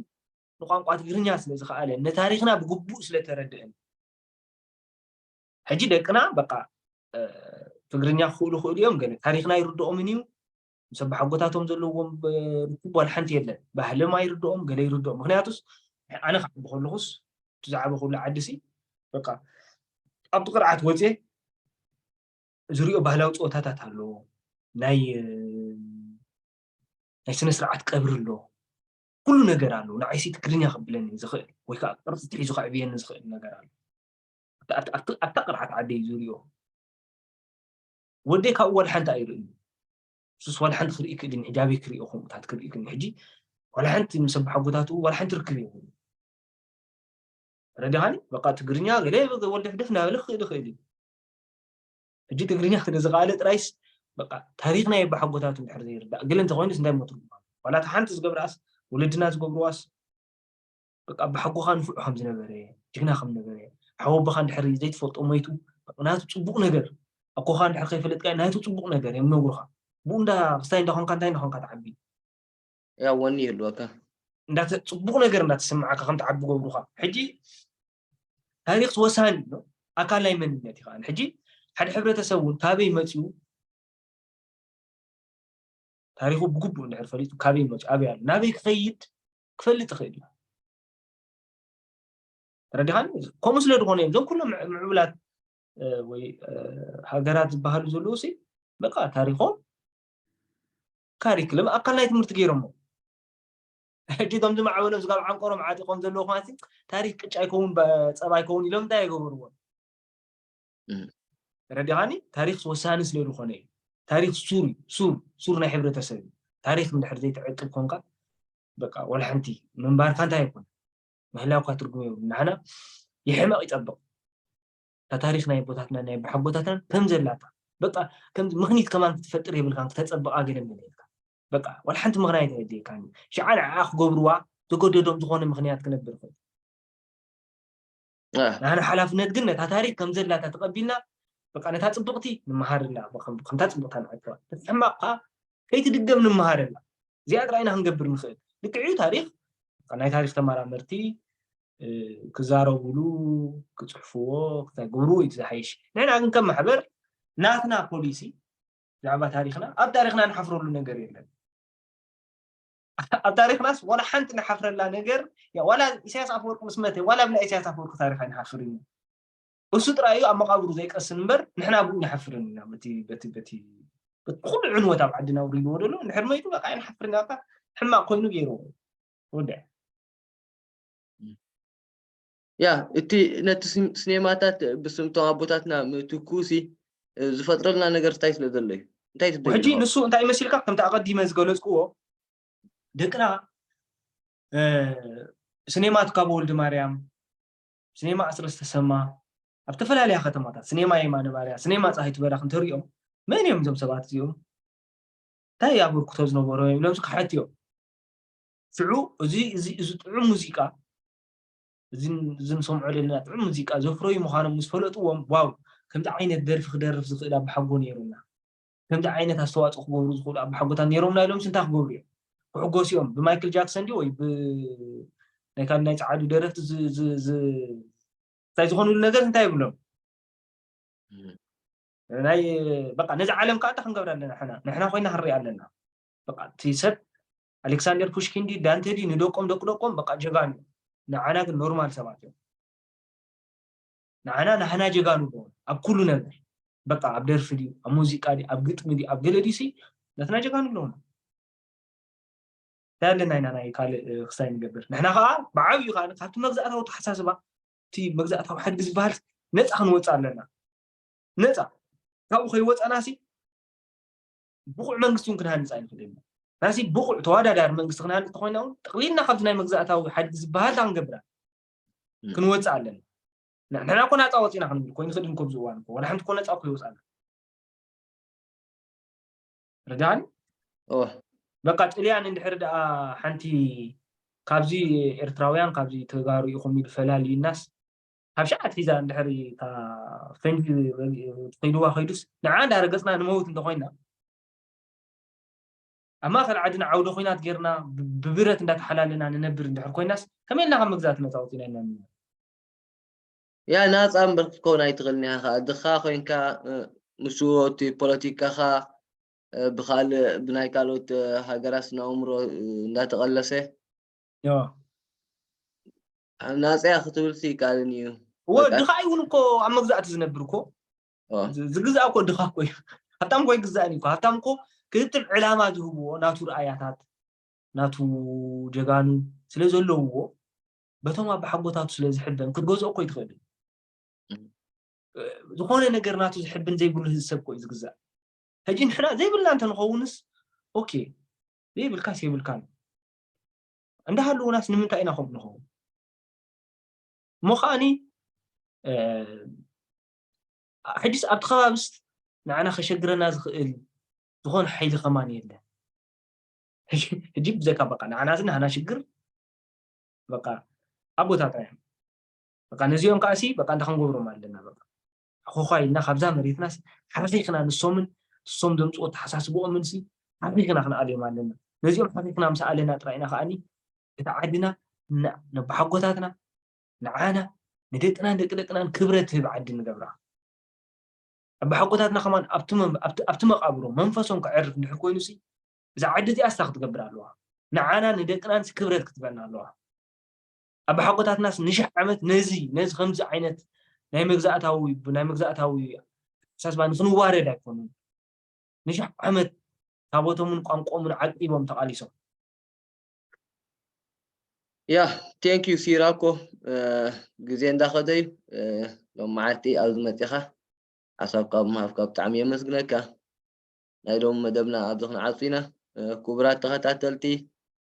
ንቋንቋ ትግርኛ ስለ ዝኸኣለ፣ ንታሪኽና ብግቡእ ስለ ተረድእን። ሕጂ ደቅና በቃ እ፣ ትግርኛ ክኽእሉ ክእሉ እዮም፣ ገለ ታሪኽና ይርድኦምን እዩ። ምስ ኣቦሓጎታቶም ዘለዎም ብ- ርክብ ዋላ ሓንቲ የለን። ባህሎም ኣይርድኦም፣ ገለ ይርድኦም። ምክንያቱስ ኣነ ክዓቢ ከለኹስ እቲ ዝዓበኹሉ ዓዲ ሲ በቃ ኣብቲ ቅርዓት ወፅየ ዝሪኦ ባህላዊ ፀወታታት ኣሎ፣ ናይ እ፣ ናይ ስነ ስርዓት ቀብሪ ኣሎ፣ ኩሉ ነገር ኣሎ። ንዓይሲ ትግርኛ ከብለኒ ዝኽእል ወይ ከዓ ቅርፂ ትሒዙ ከዕብየኒ ዝኽእል ነገር ኣሎ። ኣብታ- ኣብታ ኣብታ ቅርዓት ዓደይ ዝሪኦ ወደይ ካብኡ ዋላ ሓንቲ ኣይርእዩ። ሱስ ዋላ ሓንቲ ክርኢ ክእልን ሕጂ ኣበይ ክሪኦ ከምኡታት ክርኢ ክእልን ሕጂ ዋላ ሓንቲ ምስ ኣቦሓጎታቱ ዋላ ሓንቲ ርክብ የብሉ። ረዲኻኒ በቃ ትግርኛ ገለ ወልደፍደፍ እናበለ ክኽእል ይኽእል እዩ። ሕጂ ትግርኛ ስለ ዝኸኣለ ጥራይስ በቃ ታሪኽ ናይ ኣቦሓጎታቱ እንድሕር ዘይርዳእ ገለ እንተኮይኑስ እንታይ ሞ ትርጉም ኣለዎ? ዋላ እታ ሓንቲ ዝገብርኣስ ወለድና ዝገብርዋስ በቃ ኣቦሓጎኻ ንፉዕ ከም ዝነበረ ጅግና ከም ነበረ ሓወቦኻ እንድሕር ዘይትፈልጦ ሞይቱ በቃ ናቱ ፅቡቕ ነገር ኣኮኻ እንድሕር ከይፈለጥካ ናቱ ፅቡቕ ነገር እዮም ነግሩኻ። ብኡ እንዳ ክስታይ እንዳኾንካ እንታይ እንዳኾንካ ትዓቢ ያ ወኒ ይህልወካ እንዳተ- ፅቡቕ ነገር እንዳተሰማዓካ ከም ትዓቢ ገብሩኻ። ሕጂ ታሪክ ወሳኒ እዩ፣ ኣካል ናይ መንነት እዩ። ከኣ ሕጂ ሓደ ሕብረተሰብ እውን ካበይ መፅዩ ታሪኹ ብግቡእ እንድሕር ፈሊጡ ካበይ መፅዩ ኣበይ ኣሎ ናበይ ክኸይድ ክፈልጥ ይኽእል እዩ። ተረዲኻኒ? ከምኡ ስለ ዝኾነ እዮም እዞም ኩሎም ምዕ- ምዕቡላት እ፣ ወይ እ፣ ሃገራት ዝበሃሉ ዘለዉ ሲ በቃ ታሪኾም ካሪክለም ኣካል ናይ ትምህርቲ ገይሮሞ። ሕጂ እቶም ዝማዕበሎም ስጋብ ዓንቆሮም ዓጢቆም ዘለዉ ከማሲ ታሪክ ቅጫ ይከውን በ- ፀባ ይከውን ኢሎም እንታይ ኣይገበርዎን። እም። ተረዲኻኒ? ታሪክ ወሳኒ ስለ ዝኾነ እዩ። ታሪክ ሱር እዩ፣ ሱር ሱር ናይ ሕብረተሰብ እዩ። ታሪክ እንድሕር ዘይትዕቅብ ኮንካ በቃ ወላ ሓንቲ ምንባርካ እንታይ ይኮን ምህላውካ ትርጉም የብሉ። ንዓና ይሕመቕ ይፀብቕ እታ ታሪክ ናይ ኣቦታትና ናይ ኣቦሓጎታትና ከም ዘላታ በቃ ከም ምክኒት ከማን ክትፈጥር የብልካን ክተፀብቓ ገለ መለ ኢልካ በቃ ዋላ ሓንቲ ምክንያት ኣየድልየካን እዩ። ሽዓ ንዓ ክገብርዋ ዝገደዶም ዝኾነ ምክንያት ክነብር ይኽእል። እ፣ ንሕና ሓላፍነት ግን ነታ ታሪክ ከም ዘላታ ተቐቢልና በቃ ነታ ፅብቕቲ ንምሃርላ በኸም- ከምታ ፅብቕታ ንዓቅባ እቲ ሕማቕ ከዓ ከይትድገም ንምሃረላ እዚኣ ጥራይና ክንገብር ንኽእል። ልክዕዩ ታሪክ በቃ ናይ ታሪክ ተመራመርቲ እ፣ ክዛረቡሉ ክፅሕፍዎ ክተግብሩ እዩ ዝሓይሽ። ንሕና ግን ከም ማሕበር ናትና ፖሊሲ ብዛዕባ ታሪክና ኣብ ታሪክና ንሓፍረሉ ነገር የለን። ኣብ ታሪክናስ ዋላ ሓንቲ ንሓፍረላ ነገር ያ ዋላ ኢሳያስ ኣፈወርቂ ምስ መተ ዋላ ብናይ ኢሳያስ ኣፈወርቂ ታሪክ ኣይንሓፍርን እዩ። እሱ ጥራይ እዩ ኣብ መቃብሩ ዘይቀስን እምበር ንሕና ብኡ ንሓፍርን ኢና። በቲ በቲ በቲ በቲ ኩሉ ዕንወት ኣብ ዓድና ውሪድዎ ደሎ እንድሕር መይቱ በቃ ኣይንሓፍርን ኢና። በቃ ሕማቅ ኮይኑ ገይርዎ ወደ ያ እቲ ነቲ ስን- ስኔማታት ብስምቶም ኣቦታትና ምትኩሲ ዝፈጥረልና ነገር እንታይ ስለ ዘሎ እዩ እንታይ ትደግሞ? ሕጂ ንሱ እንታይ መሲልካ ከምቲ ኣቐዲመ ዝገለፅክዎ ደቅና እ፣ ስኔማ ትካቦ ወልዲ ማርያም ስኔማ ኣስረስ ተሰማ ኣብ ተፈላለያ ከተማታት ስኔማ የማነ ባርያ ስኔማ ፀሃይቱ በራክ እንተሪኦም መን እዮም እዞም ሰባት እዚኦም እንታይ ኣበርክቶ ዝነበሮ እዮም ኢሎም ክሓትዮም። ሽዑ እዚ እዚ እዚ ጥዑም ሙዚቃ እዚ እዚ ንሰምዖ ዘለና ጥዑም ሙዚቃ ዘፍረዩ ምዃኖም ምስ ፈለጥዎም ዋው ከምዚ ዓይነት ደርፊ ክደርፍ ዝኽእል ኣባሓጎ ነይሩና ከምዚ ዓይነት ኣስተዋፅኦ ክገብሩ ዝኽእሉ ኣባሓጎታት ነይሮምና ኢሎም እንታይ ክገብሩ እዮም ክሕጎሱ እዮም ብማይክል ጃክሰን ድዩ ወይ ብ ናይ ካልእ ናይ ፀዓዱ ደረፍቲ ዝ- ዝ- ዝ- እንታይ ዝኾኑሉ ነገር እንታይ ይብሎም ናይ በቃ ነዚ ዓለም ከዓ እንታይ ክንገብር ኣለና ንሕና ንሕና ኮይና ክንሪኣ ኣለና በቃ እቲ ሰብ ኣሌክሳንደር ፑሽኪን ድዩ ዳንተ ድዩ ንደቆም ደቂ ደቆም በቃ ጀጋኑ ንዓና ግን ኖርማል ሰባት እዮም ንዓና ናህና ጀጋኑ ኣለዎም ኣብ ኩሉ ነገር በቃ ኣብ ደርፊ ድዩ ኣብ ሙዚቃ ድዩ ኣብ ግጥሚ ድዩ ኣብ ገለ ድዩ ሲ ናትና ጀጋኑ ኣለዎም እንታይ ኣለና ኢና ናይ ካልእ ክስታይ ንገብር ንሕና ከዓ ብዓብዩ ከዓ ካብቲ መግዛእታዊ ተሓሳስባ እቲ መግዛእታዊ ሓድጊ ዝበሃል ነፃ ክንወፅእ ኣለና ነፃ ካብኡ ከይወፃና ሲ ብቑዕ መንግስቲ እውን ክንሃንፅ ኣይንኽእል ኢና ናሲ ብቑዕ ተወዳዳሪ መንግስቲ ክንሃንፅ ተኮይና እውን ጥቕሊልና ካብዚ ናይ መግዛእታዊ ሓድጊ ዝበሃል ክንገብራ ክንወፅእ ኣለና ንሕና እኮ ናፃ ወፂና ክንብል ኮይኑ ክድን ኮ ኣብዚ እዋን እኮ ዋላ ሓንቲ እኮ ነፃ እኮ ይወፃና። ርዳን ኦ በቃ ጥልያን እንድሕር ደኣ ሓንቲ ካብዚ ኤርትራውያን ካብዚ ተጋሩ ኢኹም ኢሉ ፈላልዩናስ ካብ ሸዓት ሒዛ እንድሕር እታ ፈንጂ ተኸይድዋ ከይዱስ ንዓ እንዳረገፅና ንመውት እንተኮይና ኣብ ማእኸል ዓድና ዓውደ ኮይናት ጌርና ብብረት እንዳተሓላለና ንነብር እንድሕር ኮይናስ ከመይ ኢልና ካብ መግዛእቲ ነፃ ወፂና ኢና ንነብር? ያ ናፃ እምበር ክትከውን ኣይትኽእልን ኢኻ ከዓ ድኻ ኮይንካ እ፣ ምስኡ እቲ ፖለቲካኻ እ፣ ብካልእ ብናይ ካልኦት እ፣ ሃገራት ስነ ኣእምሮ እ፣ እንዳተቐለሰ ዮ ኣብ ናፅያ ክትብል ይከኣልን እዩ እወ በቃ ድኻ ይውን እኮ ኣብ መግዛእቲ ዝነብር እኮ ኦ፣ ዝ- ዝግዛእ እኮ ድኻ እኮ እዩ። ሃብታም እኮ ይግዛእን እዩ እኮ። ሃብታም እኮ ክህጥብ ዕላማ ዝህብዎ ናቱ ርኣያታት ናቱ ጀጋኑ ስለ ዘለውዎ በቶም ኣባሓጎታቱ ስለ ዝሕበን ክትገዝኦ እኮ ይትኽእል እዩ። ዝኾነ ነገር ናቱ ዝሕብን ዘይብሉ ህዝብ ሰብ እኮ እዩ ዝግዛእ። ሕጂ ንሕና ዘይብልና እንተንኸውንስ ኦኬ ዘይብልካስ የብልካን እንዳሃለውናስ ንምንታይ ኢና ከምኡ ንኸውን? እሞ ከዓኒ ሕጅስ ኣብቲ ከባብስ ንዓና ከሸግረና ዝኽእል ዝኾነ ሓይሊ ከማን የለን። ሕጂ ብዘካ በቃ ንዓና ዝናህና ሽግር በቃ ኣቦታትና እዮም። በቃ ነዚኦም ከዓሲ በቃ እንታይ ክንገብሮም ኣለና በቃ ኣኾኳ ኢልና ካብዛ መሬትናስ ሓኺኽና ንሶምን ንሶም ዘምፅኦ ተሓሳስብኦምን ሲ ሓኺኽና ክንኣልዮም ኣለና። ነዚኦም ሓኺኽና ምስ ኣለና ጥራይና ከዓኒ እታ ዓድና ነባሓጎታትና ንዓና ንደቅናን ደቂ ደቅናን ክብረት ትህብ ዓዲ ንገብራ። ኣባሓጎታትና ከማን ኣብቲ መቃብሮ መንፈሶም ከዕርፍ እንድሕር ኮይኑ ሲ እዛ ዓዲ እዚኣ ስታ ክትገብር ኣለዋ። ንዓና ንደቅናን ክብረት ክትበና ኣለዋ። ኣባሓጎታትናስ ንሽሕ ዓመት ነዚ ነዚ ከምዚ ዓይነት ናይ መግዛእታዊ ናይ መግዛእታዊ ኣተሓሳስባ ንክንዋረድ ኣይኮኑን። ንሽሕ ዓመት ታቦቶምን ቋንቋኦምን ዓቂቦም ተቓሊሶም። ያ ቴንክ ዩ ሲራኮ ግዜ እንዳኸደ እዩ። ሎም መዓልቲ ኣብዚ መፂኻ ሓሳብካ ብምሃብካ ብጣዕሚ የመስግነካ። ናይ ሎም መደብና ኣብዚ ክንዓፁ ኢና። ክቡራት ተኸታተልቲ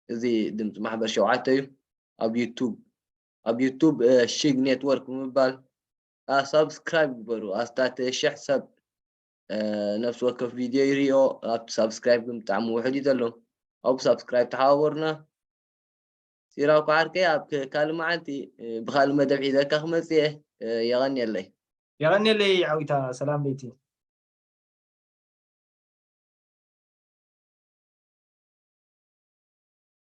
እዚ ድምፂ ማሕበር ሸውዓተ እዩ። ኣብ ዩቱብ ኣብ ዩቱብ ሽግ ኔትወርክ ብምባል ሳብስክራይብ ግበሩ። ኣስታት ሽሕ ሰብ ነፍሲ ወከፍ ቪድዮ ይሪኦ። ኣብቲ ሳብስክራይብ ግን ብጣዕሚ ውሕድ እዩ ዘሎ። ኣብ ሳብስክራይብ ተሓባበሩና። ሲራኩ ዓርከይ ኣብ ካልእ መዓልቲ ብካልእ መደብ ሒዘካ ክመፅእ እየ። የቐንየለይ። የቐንየለይ ዓዊታ ሰላም ለይቲ።